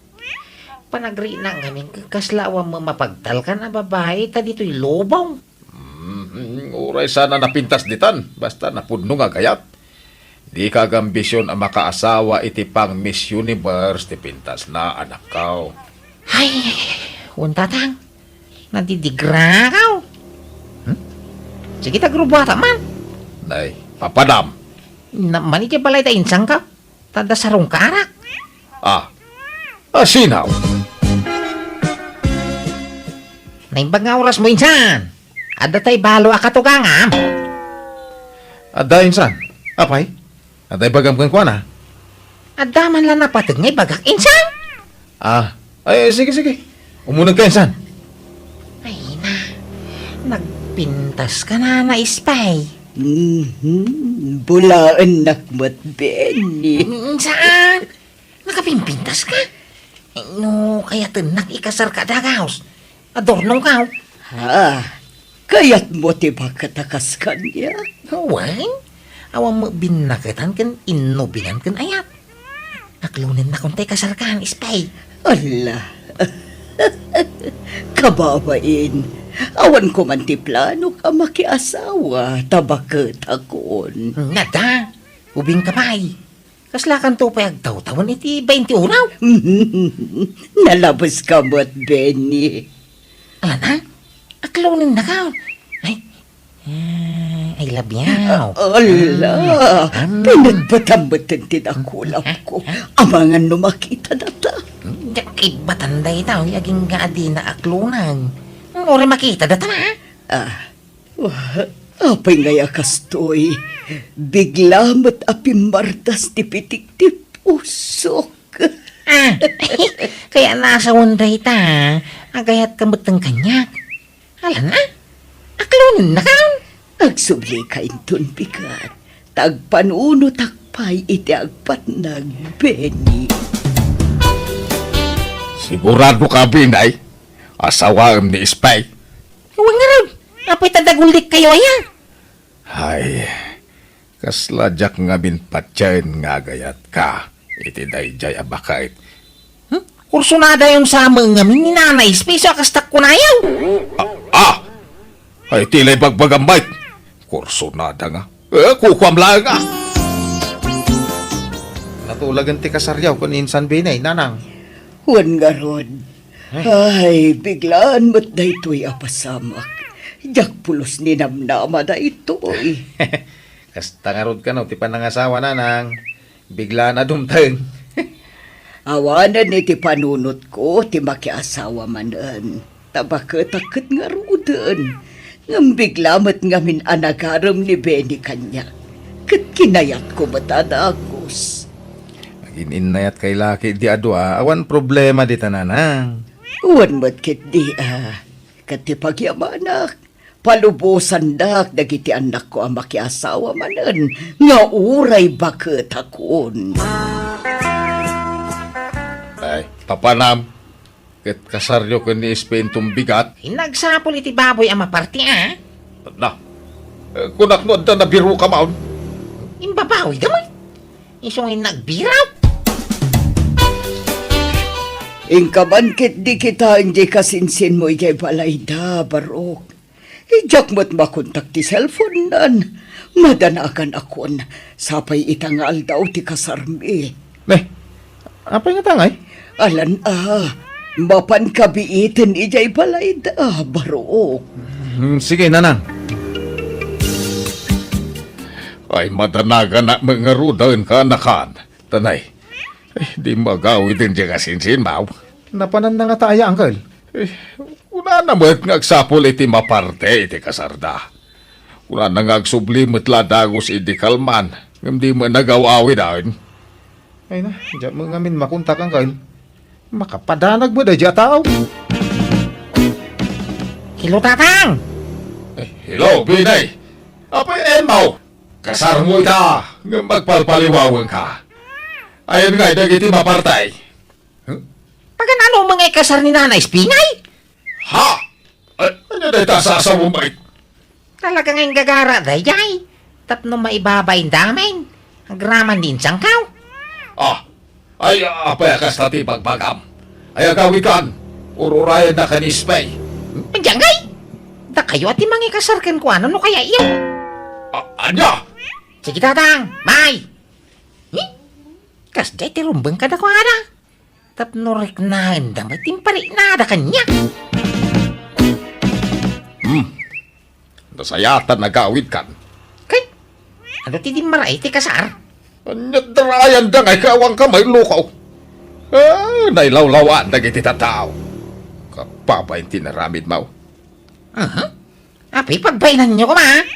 Panagrina ngamin, kasla awan mapagtalkan a babai ta ditoy lubong. Mm, uray sana napintas ditan, basta napudno nga agayat. Dika agambision a makaasawa iti pang Miss Universe ti pintasna, anakko. Ay, wen, Tatang. Nadidigrakaw. Hmm? Sige, ta grubuata man. Nay, papadam. Na, mani ti balay ta insangka. Ta adda sarungkarak. Ah. Ah, sinaw? Naimbag nga orasmo insan. Adda tay balo a katugangam. Adda insan. Apay? Adda ibagam kenkuana? Adda man la napateg nga ibagak insan. Ah. Ay, sige, sige. Umunegka insan. Ay na. Nagpintaska, Nana Espay. Mhm. Bulaennak met, Benny. Mm, saan? Nakapimpintaska? No kayatennak ikasarka a dagaus, adurnongkaw. Ha? Kayatmo ti baket a kas kaniak? Wen, awan met binnaketan ken innubinan ken ayat. Aklonennakon tay kasarkan, Espay. Ala. Kababain, awan koman ti planok a makiasawa ta baketakon. Nada, ubingka pay. Kaslakanto pay agtawtawen iti bainti unaw. Nalabeska met, Benny. Ala na? Aklonennaka. Ay, ah, I love you. Ala, mm, pinatpatam met ti nakulapko. Amangan no makita data. Diak ibbatan dayta, agingga a dina aklonan. Uray makita data, ha? Ah, Wa, apay ngay a kastoy? Bigla met a pimmardas ti pitik ti pusok. Ah, kaya nasawan dayta, agayatka metten kaniak. Ala na, aklonennaka. Agsublika inton bigat, ta agpanunotak pay iti agpatnag, Benny. Siguradoka, Binay, asawaem ni Espay? Wen ngarud, apay ta dagullikkayo aya? Ay, kasla diak ngamin patien nga agayatka iti daydiay a baket. Hmm? Kursonadayon sa met ngamin ni Nana Espay, isu a kasta kunayo. Ah, ah! Ay, ti la ibagbagam, Mike. Kursonada nga. Eh, kukuam laeng, ah. Natulagen ti kasaryaw ken insan Binay, Nanang. Wen ngarud. Ay, biglaan met daytoy a pasamak. Diak pulos ni namnama daytoy. Kasta ngarud kano ti panangasawa, Nanang. Biglaan a dumteng. Awanen iti panunotko ti makiasawa manen. Ta baketak ket ngaruden. Ngem bigla met ngamin a nagarem ni Benny kaniak. Ket kinayatko met a dagus. Agin-innayatkay la ketdi a dua, awan problema dita, Nanang. Wen met ketdi a, ket ti pagyamanak, palubosandak dagiti annakko a makiasawa manen nga uray baketakon. Ay, papanam, ket kasaryo ken ni Espay inton bigat? Nagsapul iti baboy a maparti, a? Na, eh, kunak no adda nabiroka maon? Imbabawida met. Isu nga nagbiraw. Inka man ketdi kitaen diay kasinsinmo idiay balayda, Barok. Diak met makontak ti cellphone-nan. Madanaganakon, sapay ita nga aldaw ti kasarmi. Ne, apay ngata ngay? Alan a, Mapanka biiten idiay balayda, Barok. Hmm, sige, Nanang. Ay, madanaganak met ngarud a kaanakan. Tanay, eh, di magawid diay kasinsinmaw. Napananna ngata aya, Uncle? Eh, kunana met nga agsapul iti maparte iti kasarda. Kunana nga agsubli met la dagus idi kalman, ngem di met nagaw-awid, awen. Ay na, diak met ngamin makontak, Uncle. Makapadanag met daydiay a tao. Hello, Tatang! Eh, hello, Benny! Apay, Elmo! Kasarmo ita, ngem agpalpaliwawenka. Ayan ngay dagiti maparte. Huh? Paganano man nga ikasar ni Nana Espingay? Ha? Ay, ania dayta a sasawem, ay? Talaga nga inggagara daydiay. Tapno maibabain damin. Agraman ni insangkaw. Ah, ay, apay a kasta ti bagbagam? Ay, agawidkan, ururayennak ni Espay. Diay ngay? Dakayo a ti mangikasar kenkuana no kayatyo. Ah, ania? Sige, Tatang, may. Hmm? Kasdiay ti rumbeng kadakuada. Tapno riknaenda met ti impariknada kaniak. Hmm. Nasayaat a nagawidkan. Kay, adu ti dimmaraay ti kasar? Ania darayanda nga ikaw nga mailukaw? Ah, nailawlawaan dagiti tattao. Kababain ti inaramidmo. Aha. Apay, pagbainanyo koma?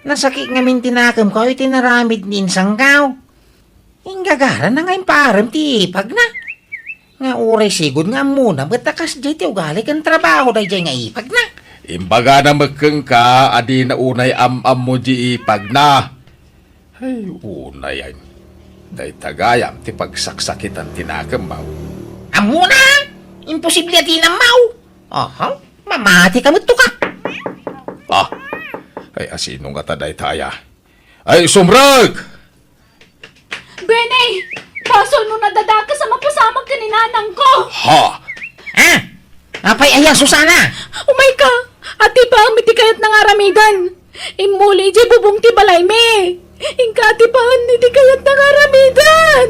Nasakit ngamin ti nakemko iti inaramid ni insangkaw. Inggagara na nga impaarem ti ipagna. Nga uray sigud nga ammona met a kasdiay ti ugali ken trabaho daydiay nga ipagna. Imbagana met kenka a dina unay am-ammo diay ipagna. Ay, unay, ay. Dayta gayam ti pagsaksakitan ti nakemmo. Ammona? Imposible a dina ammo. Aha, mamati ka met to ka. Ah, ay, asino ngata dayta aya? Ay, sumrek! Benny! Basol no nadadakes a mapasamak ken ni nanangko! Ha? Ah! Apay aya, Susana? Umayka! Atipaem iti kayatna nga aramiden! Immuli idiay bubong ti balaymi! Inka atipaen iti kayatna nga aramiden!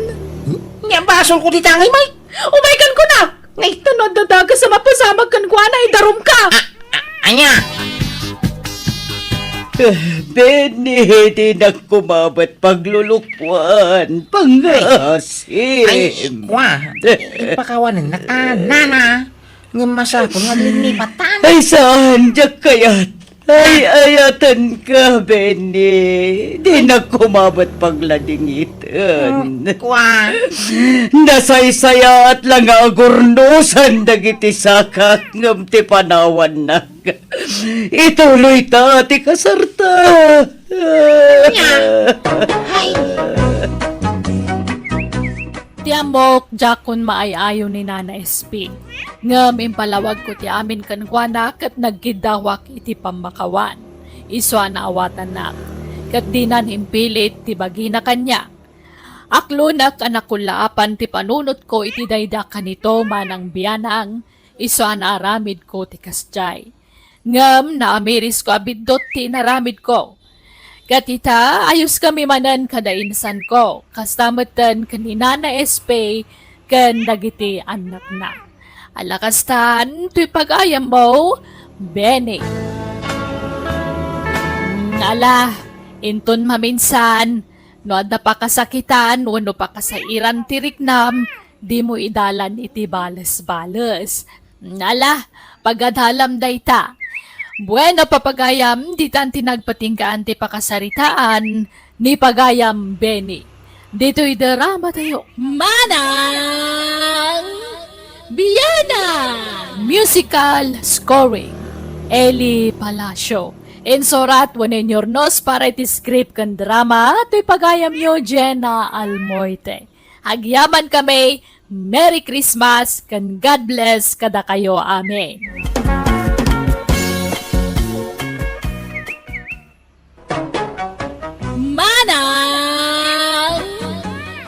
Nia, basolko ti tangay, may? Umaykan kunak! Ngay. Ta no adda dakes a mapasamak kenkuana, idarumka! Ah, ah, ania? Eh, Benny, dinak koma met paglulukuan. Pangasim. Ay, kua. Ipakawanennak, ah, nana. Ngem masapul nga linnipatan. Ay, saan, diak kayat. Ay, ayatenka, Benny. Dinak koma met pagladingiten. Hmm, kua. Nasaysayaat la nga agurnosan dagiti sakak ngem ti panawannak. Ituloyta ti kasarta. Nia. Ay. Ti ammok, diakon maay-ayo ni Nana S P. Ngem impalawagko ti amin kenkuana ket nagkiddawak iti pammakawan. Isu a naawatannak, ket dinan impilit ti bagina kaniak. Aklonek a nakullaapan ti panunotko iti dayda kanito manang bianang, isu a naaramidko ti kasdiay. Ngem naamirisko a biddut ti inaramidko. Ket ita, ayoskami manen kada insanko, kasta metten ken ni Nana S P ken dagiti annakna. Ala kastan, toy pagayammo, Benny. Ala, inton maminsan, no adda pakasakitan wenno pakasairan ti riknam, dimo idalan iti bales-bales. Ala, pagadalam dayta. Bueno, papagayam, ditan ti nagpatinggaan ti pakasaritaan ni pagayam Benny. Ditoy drama tayo. Manang Biana! Musical scoring, Eli Palacio. Insurat wenno inyurnos para iti script ken drama, toy pagayamyo, Jenna Almoite. Agyaman kami, Merry Christmas ken God bless kadakayo amin. Manang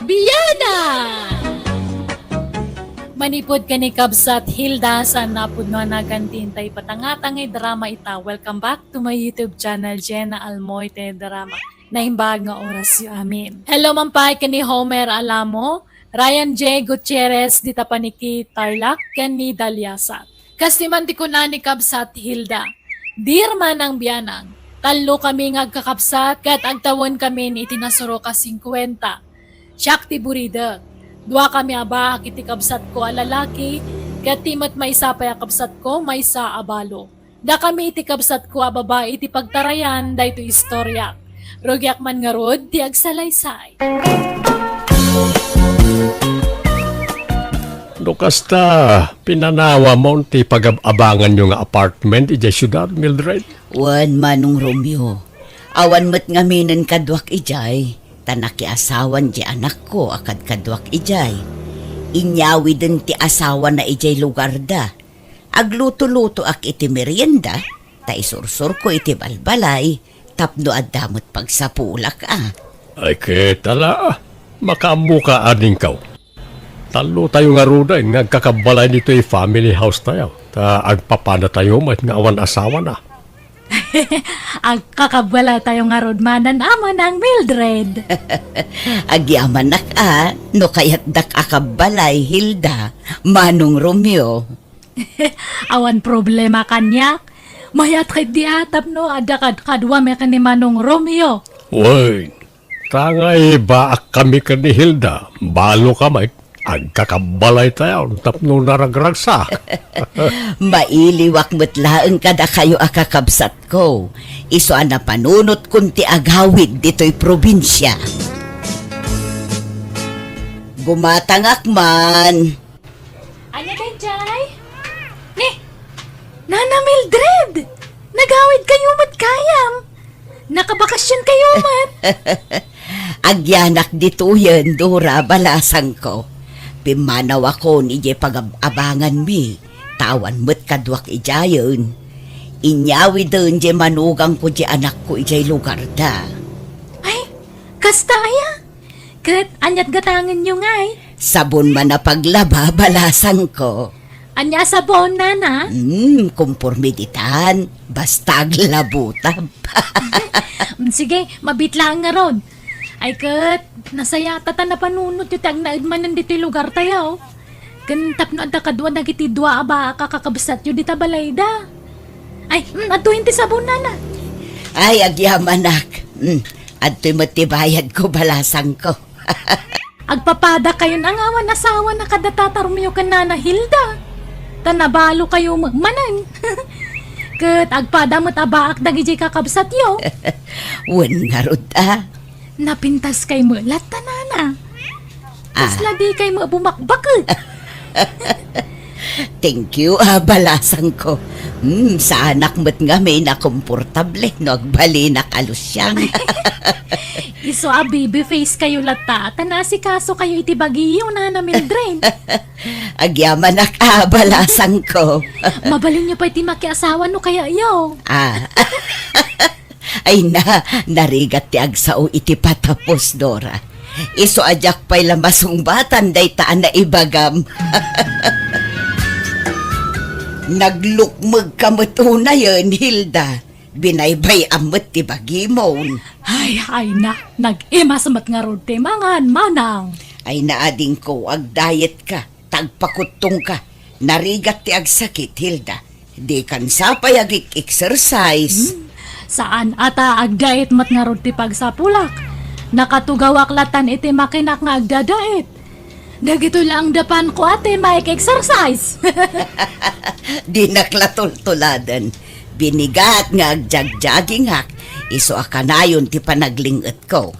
Biana! Manipud ken ni Kabsat Hilda, saan napudno a naganti intay patangata nga drama ita. Welcome back to my YouTube channel, Jenna Almoite Drama. Naimbag nga orasyo amin. Hello man pay ken ni Homer Alamo, Ryan J Gutierrez, dita paniki Tarlac, ken ni Daliasat. Kas ti man ti kuna ni Kabsat Hilda, "Dear Manang Bianang, tallo kami nga agkakabsat ket agtawen kami iti nasurok a singkuenta. Siak ti buridek. Dua kami a baak iti kabsatko a lalaki, ket ti met maysa pay a kabsatko maysa a balo. Dakami iti kabsatko a babai ti pagtarayan daytoy istoriak. Rugiak man ngarud ti agsalaysay." No kasta, pinanawamon ti pagab-abanganyo nga apartment idiay siudad, Mildred? Wen, Manong Romeo. Awan met ngaminen kaduak idiay, ta nakiasawan ti anakko a kadkaduak idiay. Inyawiden ti asawana idiay lugarda. Agluto-lutoak iti merienda, ta isursurko iti balbalay tapno adda met pagsapulak a. Ay, ket ala, makaammoka adingkaw. Tallotayo ngaruden nga agkakabbalay ditoy family house tayo, ta agpapadatayo met nga awan asawana. Agkakabbalaytayo ngarud manen a, Manang Mildred. Agyamanak a, no kayatdak a kabbalay, Hilda, Manong Romeo. Awan problema kaniak. Mayat ketdi a tapno adda kadkaduami ken ni Manong Romeo. Wen, ta ngay baakkami ken ni Hilda, baloka met, agkakabbalaytayo tapno naragragsa. Mailiwak met laeng kadakayo a kakabsatko. Isu a napanunotkon ti agawid ditoy probinsia. Gumatangak man. Ania daydiay? Ni, Nana Mildred! Nagawidkayo met gayam! Nakabakasionkayo met! Agyanak ditoyen, Dora, balasangko. Pimmanawakon idiay pagab-abanganmi, ta awan met kaduak idiayen. Inyawiden diay manugangko diay anakko idiay lugarda. Ay, kasta aya? Ket aniat gatangenyo ngay? Sabon man a paglaba, balasangko. Ania a sabon, Nana? Hmm, kumporme ditan. Basta aglabutab. Mm, sige, mabiit laeng ngarud. Ay ket, nasayata ta napanunotyo ti agnaed manen ditoy lugartayo. Ken tapno adda kadua dagiti dua a baak a kakabsatyo dita balayda. Ay, mm, adtoyen ti sabon, Nana. Ay, agyamanak. Mm, adtoy met ti bayadko, balasangko. Agpapadakayon a nga awan asawana kada Tata Romeo ken Nana Hilda. Ta nabalokayo met manen. Ket agpada met a baak dagidiay kakabsatyo. Wen ngarud a. Napintaskay met latta, Nana. Ah. Kasla dikay met bumakbaket. Thank you, a, balasangko. Hmm, saanak met ngamin a komportable no agbalinak a lusiang. Isu a baby face kayo latta, ta naasikasokayo iti bagiyo, Nana Mildred. Agyamanak a, balasangko. Mabalinyo pay ti makiasawa no kayatyo. Ah. Ay na, narigat ti agsao iti patapos, Dora. Isu a diak pay la masungbatan dayta a naibagam. Naglukmegka met unayen, Hilda. Binaybay-am met ti bagimon. Ay, ay na, nag-imas met ngarud ti mangan, manang. Ay na, adingko, agdayetka. Tagpakuttongka. Narigat ti agsakit, Hilda. Dikan sa pay agik-exercise. Hmm. Saan a ta agdait met ngarud ti pagsapulak. Nakatugawak latan iti makinak nga agdadait. Dagitoy laeng dapanko a ti maik-exercise. Dinak la tultuladen. Binigat nga agjagjagingak. Isu a kanayon ti panagling-etko.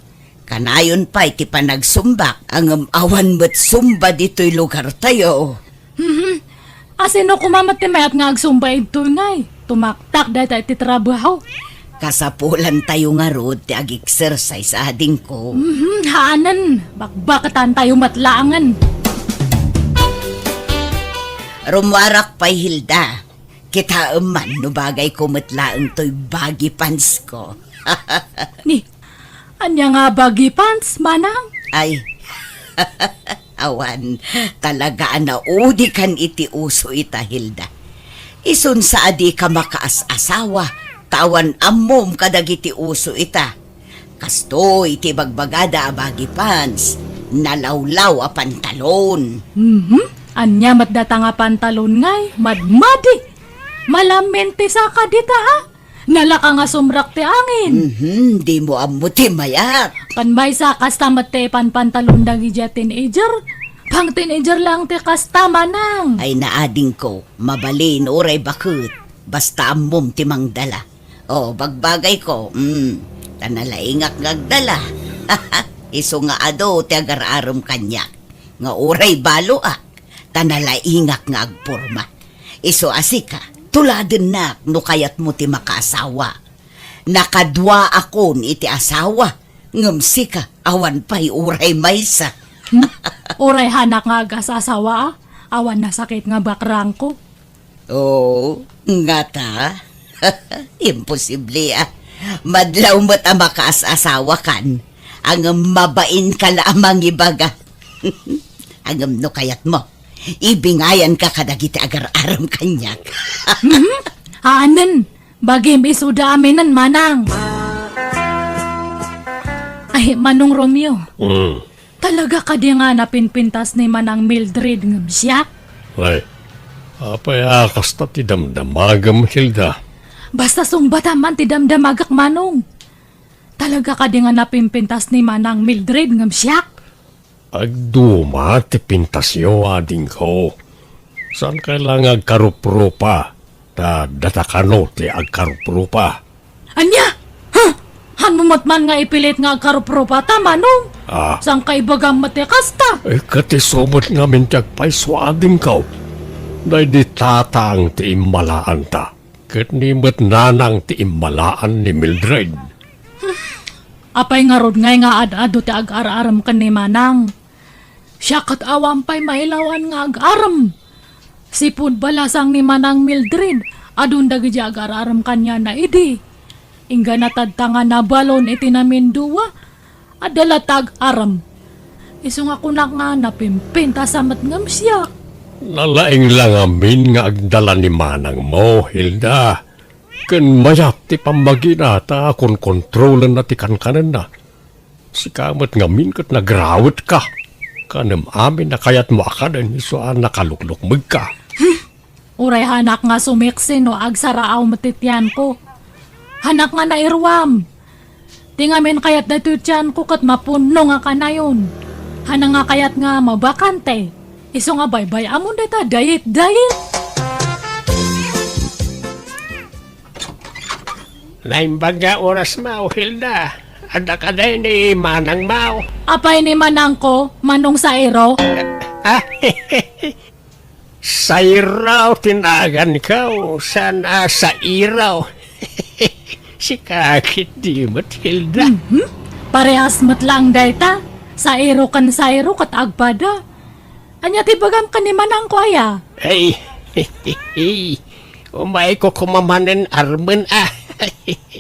Kanayon pay ti panagsumbak, ngem awan met sumba ditoy lugartayo. Mhm. A, sino koma met ti mayat nga agsumba idtoy ngay? Tumaktak dayta iti trabaho. Kasapulantayo ngarud ti ag-exercise, adingko. Mhm, haanen. Bakbaketantayo met laengen. Rummuarak pay, Hilda. Kitaem man no bagayko met laeng toy baggy pants ko. Ni, ania nga baggy pants, manang? Ay, awan, talaga a naudikan iti uso ita, Hilda. Isun sa a dika makaas-asawa, ta awan ammom kadagiti uso ita. Kastoy ti bagbagada a baggy pants. nalawlaw a pantalon. Mhm. Ania met data nga pantalon ngay? Madmadi. Malammentisa ka dita, a? Nalaka nga sumrak ti angin. Mhm, dimo ammo ti mayat. Ken maysa, kasta met ti panpantalon dagiti teenager. Pang-teenager lang ti kasta, manang. Ay, naadingko, mabalin uray baket. Basta ammom ti mangdala. O, bagbagayko, mm, ta nalaingak nga agdala. Isu nga adu ti agar-arem kaniak, nga uray baloak, ta nalaingak nga agporma. Isu a sika, tuladennak no kayatmo ti makaasawa. Nakaduaakon iti asawa, ngem sika, awan pay uray maysa. Hmm? Uray hanak nga agas-asawa, a? Awan nasakit nga bakrangko. Oo, ngata? Imposible, a. Madlaw met a makaas-asawakan, a ngem mabainka la a mangibaga. A ngem no kayatmo, ibingayanka kadagiti agar-arem kaniak. Mhm. Haanen, bagim isuda aminen, manang. Ay, Manong Romeo. Mm. Talaga kadi nga napinpintas ni Manang Mildred ngem siak? Ay, apay a kasta ti damdamagam, Hilda? Basta sungbatam man ti damdamagak, Manong. Talaga kadi nga napinpintas ni Manang Mildred ngem siak? Agduma ti pintasyo, adingko. Saan kay la nga agkaruprupa, ta data kano ti agkaruprupa. Ania? Ha? Hanmo met man nga ipilit nga agkaruprupa ta, Manong? Ah. Saan kay ibagam met ti kasta? Eh, ket isu met ngamin ti agpayso, adingko. Daydi tatang ti immalaanta, ket ni met nanang ti immalaan ni Mildred. Apay ngarud ngay nga ad-adu ti agar-arem ken ni Manang? Siak ket awan pay mailawan nga agarem. Sipud balasang ni Manang Mildred, adun dagiti agar-arem kaniana idi. Inggana tadta nga nabalon iti namindua, adda latta agarem. Isu nga kunak nga napimpintas a met ngem siak. Nalaing la ngamin nga agdala ni manangmo, Hilda. Ken mayat ti pammagina ta konkontrolenna ti kankanenna. Sika met ngamin ket nagrawetka. Kanem amin a kayatmo a kanen isu a nakaluklukmegka. Hmm. Uray hanak nga sumiksi no agsaraaw met ti tianko. Hanak nga nairuam. Ti ngamin kayat daytoy tianko ket mapunno nga kanayon. Hanak nga kayat nga mabakante. Isu nga baybay-amon dayta dayit-dayit. Naimbag nga oras, Mao Hilda. Adda kadi ni Manang, Mao? Apay ni manangko, Manong Sairo? Ah, Sairo ti naganko, saan a Sairo. Sika ketdi met, Hilda. Mhm. Parehas met lang dayta. Sairo ken Sairo ket agpada. Ania ti bagam ken ni manangko aya? Ay, umayko koma manen armen a.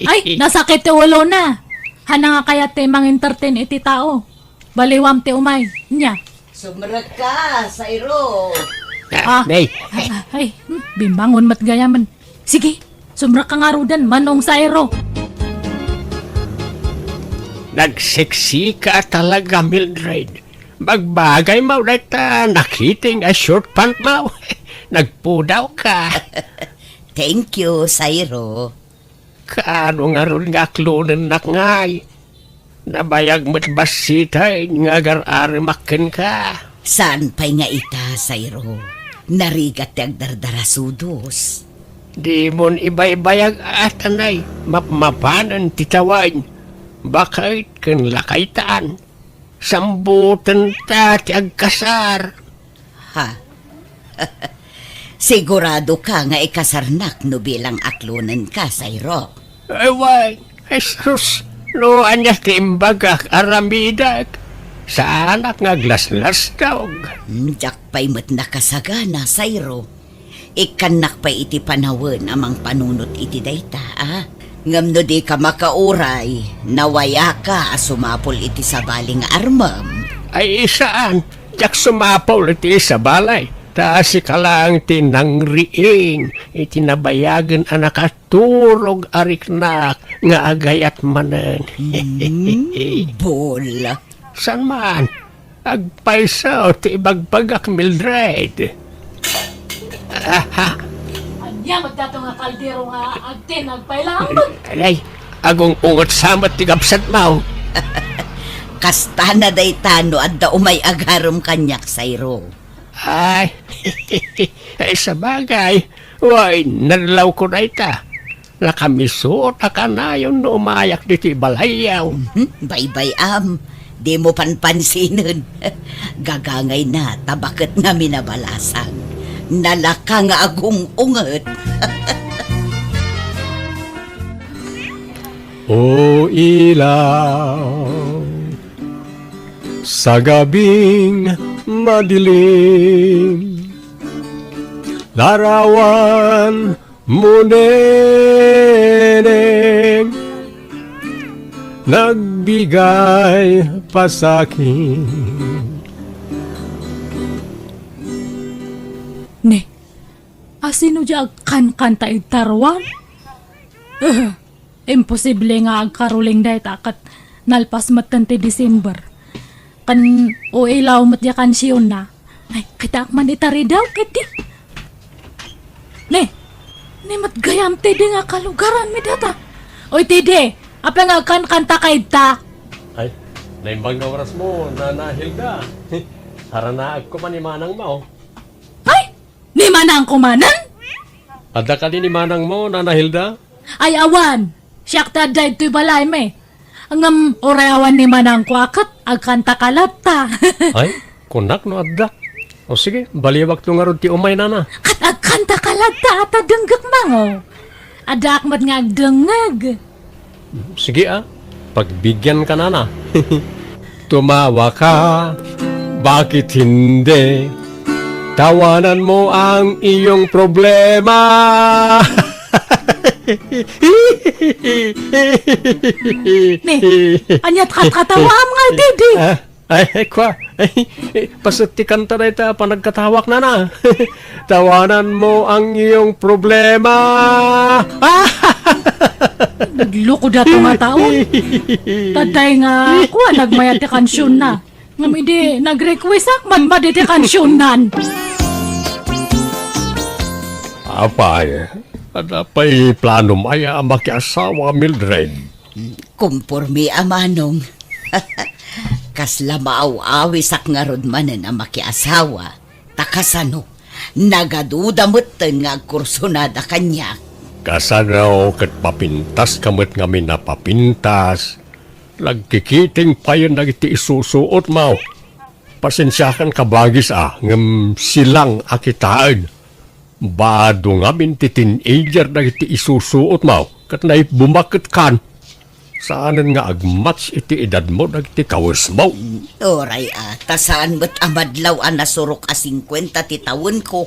Ay, nasakit ti ulona. Hanak nga kayat ti mangintertain iti tao. Baliwam ti umay. Nya. Sumrekka, Sairo. Ah, ah, nay. Ah, ay, hmm, bimbangon met gayamen. Sige, sumrekka ngaruden, Manong Sairo. Nagseksika talaga, Mildred. Bagbagay, Mao, dayta nakiting a short pant, Mao. Nagpudawka. Thank you, Sairo. Kaano ngarud nga aklonennak ngay? Nabayag met bassit nga agar-aremak kenka. Saan pay nga ita, Sairo? Narigat ti agdardarasudos. Dimon ibaybayag a, tanay, mapmapanen ti tawen. Baket ken lakaytan. Sambutenta ti agkasar. Ha? Siguradoka nga ikasarnak no bilang aklonenka, Sairo? Ay, wen, Jesus, no ania ti imbagak, aramidek. Saanak nga aglaslastog. Hmm, diak pay met nakasagana, Sairo. Ikkannak pay iti panawen a mangpanunot iti dayta, a? Ngem no dika makauray, nawayaka a sumapul iti sabali nga armem. Ay, saan, diak sumapul iti sabali, ta sika laeng ti nangriing iti nabayagen a nakaturog a riknak nga agayat manen. Hmm, bol. Saan man? Agpayso ti ibagbagak, Mildred. Aha. Ania met dato nga kaldero nga agtinag pay laeng? Alay, agung-unget sa met ti gabsatmo. Kasta na dayta no adda umay agarem kaniak, Sayro. Ay, ay, sabagay, way, nadalawko dayta. Nakamisuot a kanayon no umayak ditoy balayyo. Mhm, baybay-am. Dimo panpansinen. Gagangayna, ta baket ngamin a balasang. Nalaka nga agung-unget. O ilaw, sa gabing madilim, larawan mo, neneng, nagbigay pasakit. Ne, asino diay agkankanta ita ruar? Eh, imposible nga agkaroling dayta ket nalpas metten ti December. Ken o ilaw met diay kansionna. Ay, kitaak man ita ridaw, ketdi. Ne, ne met gayam, Tede, nga kalugaranmi dayta. Oy, Tede, apay nga agkankantaka ita? Ay, naimbag nga orasmo, Nana Hilda. Haranaagko man ni manangmo. Ay, ni manangko manen? Adda kadi ni manangmo, Nana Hilda? Ay, awan. Siak ti adda ditoy balaymi. Ngem uray awan ni manangko a ket agkantaka latta. Ay, kunak no adda. O sige, baliwakto ngarud ti umay, nana. Ket agkantaka latta a ta denggekmango. Addaak met nga agdengngeg. Sige a, pagbigianka, nana. Tumawa ka, bakit hindi? Tawanan mo ang iyong problema. Ne, ania't katkatawaam nga, Didi? Ah, ay, ay, kwa. Ay, paset ti kanta dayta a panagkatawak, nana. Tawanan mo ang iyong problema. Nagloko dato nga taon. Tatay nga, kwa, nagmayat ti kansionna. Ngem idi nag-request ak, madmadi ti kansionnan. Apay, adda pay planom aya a makiasawa, Mildred? Komporme a manong. Kasla maaw-awisak ngarud manen a makiasawa. Ta kasano, nagaduda metten nga agkursunada kaniak. Kasano ket papintaska met ngamin a papintas? Nagkikiting payen dagiti isusuotmo. Pasensiakan, kabagis a, ngem silang a kitaen. Bado ngamin ti teenager dagiti isusuotmo, ket naibbumak ket kan. Saanen nga agmatch iti edadmo dagiti kawesmo. Uray a, ta saan met a madlaw a nasurok a singkuenta ti tawenko.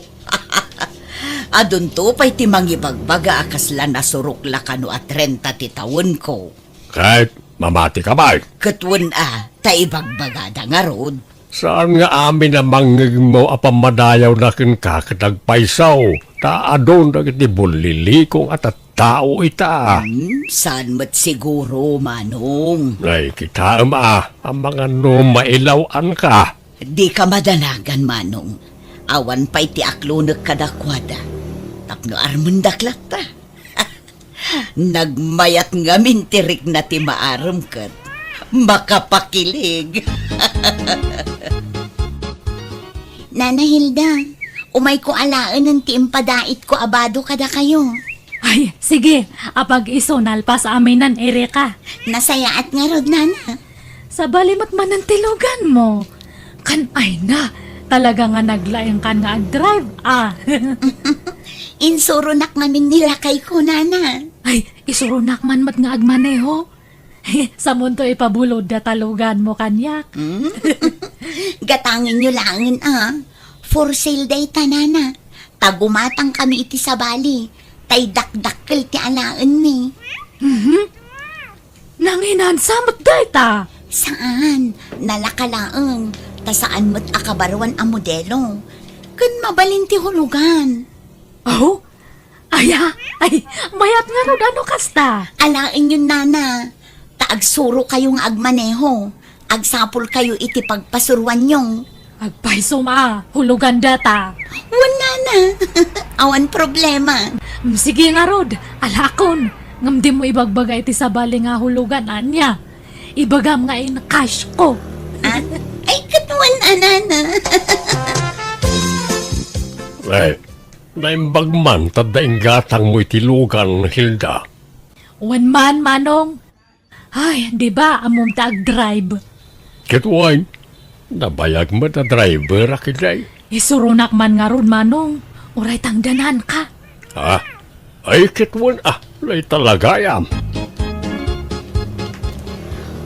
Adunto pay ti mangibagbaga a kasla nasurok la kano a trenta ti tawenko. Ket mamatika pay. Ket wen a, ta ibagbagada ngarud. Saan nga amin a mangngegmo a pammadayawna kenka ket agpayso, ta adun dagiti bulliliko nga tattao ita. Hmm, saan met siguro, Manong. Ay, kitaem a, amangan no mailaw-anka. Dika madanagan, Manong. Awan pay ti aklonek kadakuada. Tapno armendak latta. Nagmayat ngamin ti rikna ti maarem ket makapakilig. Nana Hilda, umayko alaenen ti impadaitko a bado kadakayo. Ay, sige, apag-isu nalpas aminen, Erika. Nasayaat ngarud, Nana. Sabali met manen ti luganmo. Kan ay na, talaga nga naglaingkan nga agdrive, ah. Insuronak ngamin ni lakayko, nana. Ay, isuronak man met nga agmaneho. Samunto ipabulod data luganmo kaniak. Mm. Gatangenyo laengen, ah. For sale dayta, nana. Ta gumatangkami iti sabali. Tay dakdakkel ti alaenmi. Mhm. Nanginansa met dayta? Saan, nalaka laeng, ta saan met a kabaruan a modelo. Ken mabalin ti hulugan. Aw? Aya? Ay, mayat ngarud a no kasta. Alaenyon, nana, ta agsurokayo nga agmaneho. agsapulkayo iti pagpasuroanyo. Agpaysom a, hulogan data. Wen, nana. Awan problema. Mm, sige ngarud, alakon. Ngem dimo ibagbaga iti sabali nga hulogan, ania? Ibagam nga in-cash ko. Ah? Ay, ket wen a, nana. Ay, naimbag man, ta adda inggatangmo iti lugan, Hilda. Wen man, Manong. Ay, di ba, ammom ta agdrive? Ket wen, nabayag met a driver a ketdi. Isuronak man ngarud, Manong. Uray tangdananka. Ha? Ay, ket wen a, dayta la gayam.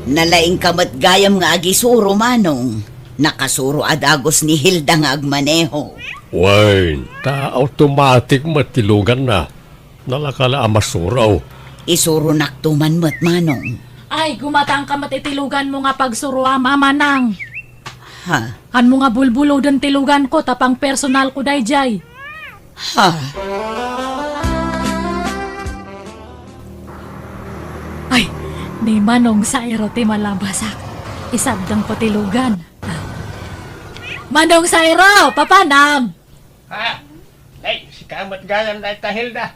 Nalaingka met gayam nga agisuro, Manong. Nakasuro a dagus ni Hilda nga agmaneho. Wen, ta automatic met ti luganna. Nalaka la a masuro. Isuronakto man met, Manong. Ay, gumatangka met iti luganmo nga pagsuroam, Manang. Ha? Kaanmo nga bulbuloden ti luganko, ta pangpersonalko daydiay. Ha? Ay, ni Manong Sairo ti malabasak. Isabdengko ti lugan. Manong Sairo, papanam? Ha? Ay, sika met gayam dayta, Hilda.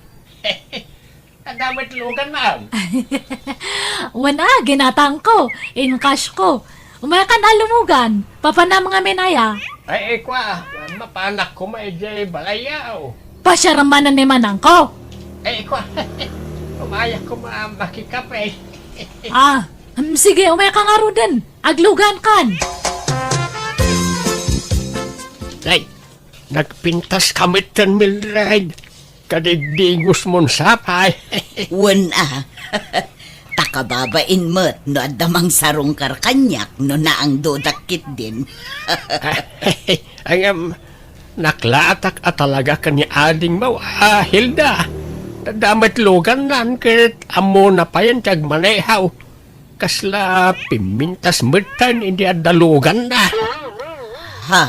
Adda met luganmo? Wen a, ginatangko, in-cashko. Umayakan a lumugan, papanam ngamin aya? Ay, ay, kua, mapanak koma idiay balayyo. Pasiarem manen ni Manangko. Ay, kua, umayak koma makikape. Ah, mm, sige, umayaka ngaruden. Aglugankan. Ay, nagpintaska metten, Mildred. Kadigdigosmon sapay. Wen a. Ta kababain met no adda mangsarungkar kaniak no naangdodak ketdin. Ay, em, naklaatak a talaga ken ni adingmo a Hilda. Adda met lugannan ket ammona payen ti agmaneho. Kasla pimmintas metten idi adda luganna. Ha?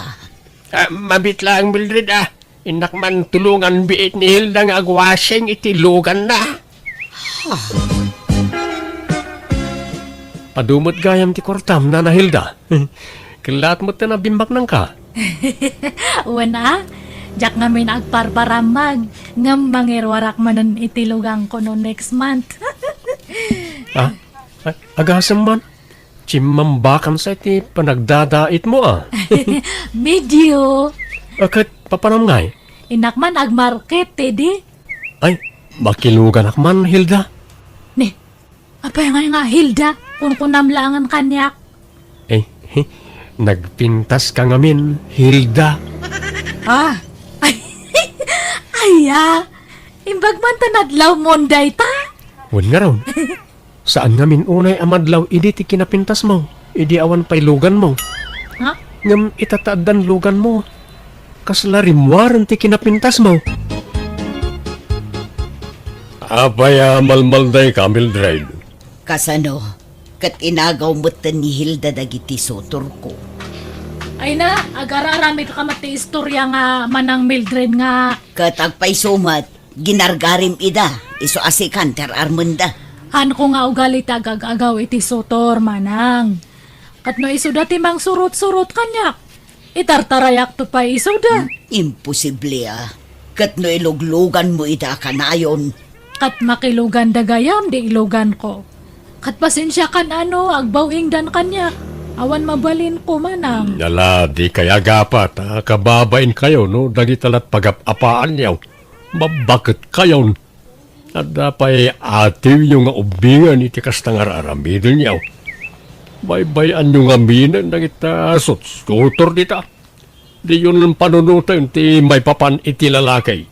Ah, mabiit laeng, Mildred, ah. Innak man tulongan biit ni Hilda nga agwashing iti luganna. Adu met gayam ti kuartam, Nana Hilda. Kellaat met ti nabimbaknangka. Wen a, diak ngamin agparparammag, ngem mangiruarak manen iti luganko no next month. Ah, a-, agasem man. Chimmambakansa iti panagdadaitmo, a. Medio. A, ket papanam ngay? Innak man agmarket, Teddy. Ay, makiluganak man, Hilda. Ni, apay ngay nga Hilda? Kunkunam laengen kaniak. Eh, nagpintaska ngamin, Hilda. Ah, ay, aya, imbag man ta nadlawmon dayta? Wen ngarud. Saan ngamin unay a madlaw idi ti kinapintasmo, idi awan pay luganmo. Ha? Ngem ita ta addan luganmo, kasla rimmuaren ti kinapintasmo. Apay a malmaldayka, Mildred? Kasano? Ket inagaw metten ni Hilda dagiti sutorko. Ay na, agar-aramidka met ti istoria nga Manang Mildred nga. Ket agpayso met, ginargarim ida, isu a sikan ti ar-armenda. Haanko nga ugali ti agag-agaw iti sutor, Manang. Ket no isuda ti mangsurot-surot kaniak, itartarayakto pay isuda. Imposible a. Ket no ilugluganmo ida a kanayon. Ket makiluganda gayam di iluganko. Ket pasensiakan a no agbaw-ingdan kaniak. Awan mabalinko, Manang. Ala, dikay agapat a kababainkayo no dagita lat pagap-apaanyo. Mabbaketkayon. Adda pay atiwyo nga ubbingen iti kasta nga ar-aramidenyo. Baybay-anyo ngaminen dagita sutsutor dita. Diyon panunoten ti maipapan iti lalaki.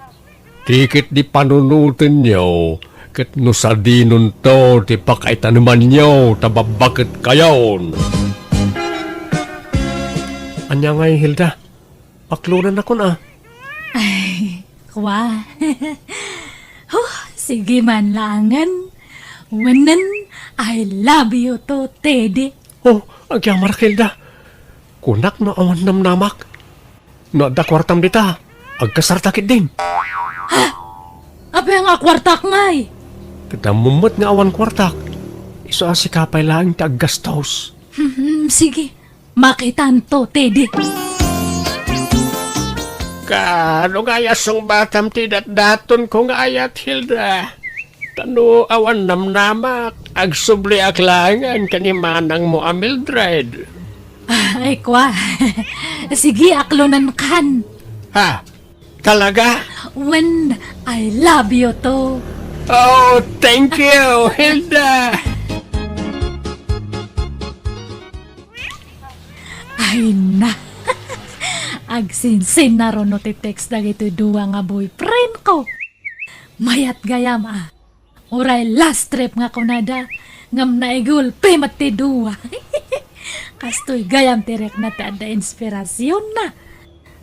Ti ket di panunotenyo, ket no sadinonto ti pakaitanemanyo ta babbaketkayon. Ania ngay, Hilda? Paklonannakon a. Ay, kua. Huh, sige man laengen. Wenen, I love you too, Teddy. Oh, agyamarak, Hilda. Kunak no awan namnamak. No adda kuartam dita, agkasarta ketdin. Ha? Apay nga kuartak ngay? Ket ammom met nga awan kuartak. Isu a sika pay laeng ti aggastos. Mhm, sige. Makitanto, Teddy. Kaano nga aya sungbatam ti datdatonko nga ayat, Hilda? Ta no awan namnamak, agsubliak laengen ken ni manangmo a Mildred. Ay, kwa. Sige, aklonenkan. Ha? Talaga? When I love you too. Oh, thank you, Hilda. Ay na. Agsinsin na runo ti text dagitoy dua nga boyfriend ko. Mayat gayam, ah. Uray last trip nga kunada, ngem naigulpi met ti dua. Kastoy gayam ti rikna ti adda inspirasionna.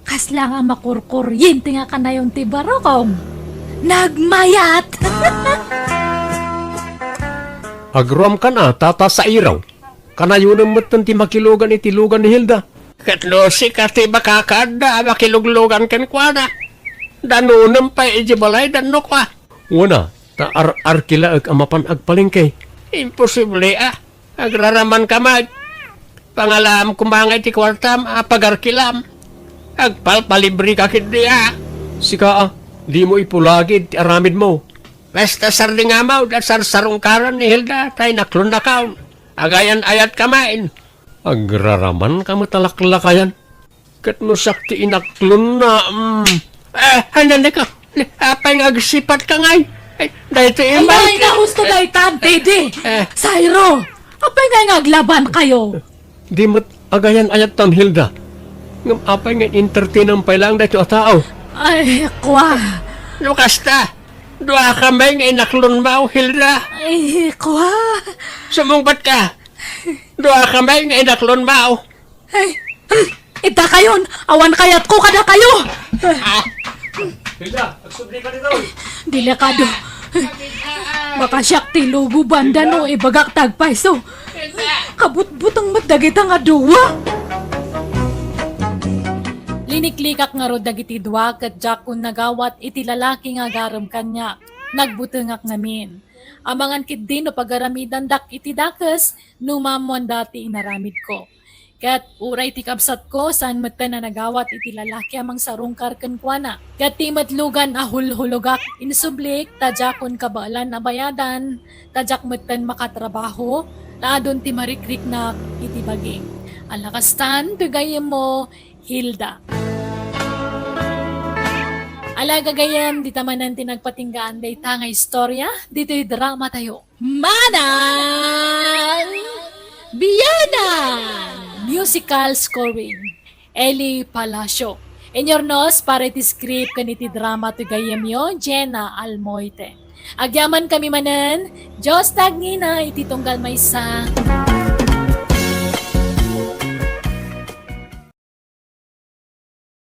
Kasla nga makurkuryente nga kanayon ti barukong. Nagmayat! Agruamkan a, Tata Sairaw. Kanayonem metten ti makilugan iti lugan ni Hilda. Ket no sika ti makakaadda a makiluglugan kenkuana, danunem pay idiay balayda no kua. Wen a, ta ar-arkilaek a mapan agpalengke. Imposible a. Agraramanka met. Pangalaam koma nga iti kuartam a pagarkilam. Agpalpalibreka ketdi a. Sika a, dimo ipulagid ti aramidmo. Basta sardingamaw da sarsarungkaran ni Hilda, ta inaklonnakaon. Agayan-ayatka main. Agraramanka met a laklakayan. Ket no siak ti inaklonna, mm. Eh, hananeka, apay nga agsipatka ngay? Ay, daytoy Ay, imay. Ay, na, husto daytan, Teddy. Eh. Sairo, apay nga aglabankayo? Di met agayan-ayattan, Hilda. Ngem apay nga entertainam pay laeng daytoy a tao? Ay, kwa. No kasta, duakami nga inaklonmaw, Hilda. Ay, kwa. Sumungbatka. Duakami nga inaklonmaw. Ay, hmm, itakayon, awan kayatko kadakayo. Ah. Hilda, agsubli ka dito. Delikado. Baka siak ti lubo banda no ibagak ti agpayso. Kabutbuteng met dagita nga dua. Liniklikak ngarud dagiti dua ket diakon nagawat iti lalaki nga agarem kaniak. Nagbutengak ngamin. Amangan ketdi no pagaramedandak iti dakes no maammoanda ti inaramidko. Ket uray ti kabsatko, saan metten a nagawat iti lalaki a mangsarungkar kenkuana. Ket ti met lugan a hulhulogak, insublik ta diakon kabaelan a bayadan, ta diak metten makatrabaho, ta adun ti marikriknak iti bagik. Ala kastan, toy gayyemmo, Hilda. Ala gagayyem, dita manen ti nagpatinggaan dayta nga istorya, ditoy drama tayo. Manang Biyanan! Musical scoring, Eli Palacio. Inyurnos para iti script ken iti drama ti gayyemyo, Jenna Almoite. Agyaman kami manen, Dios ti agnina iti tunggal maysa.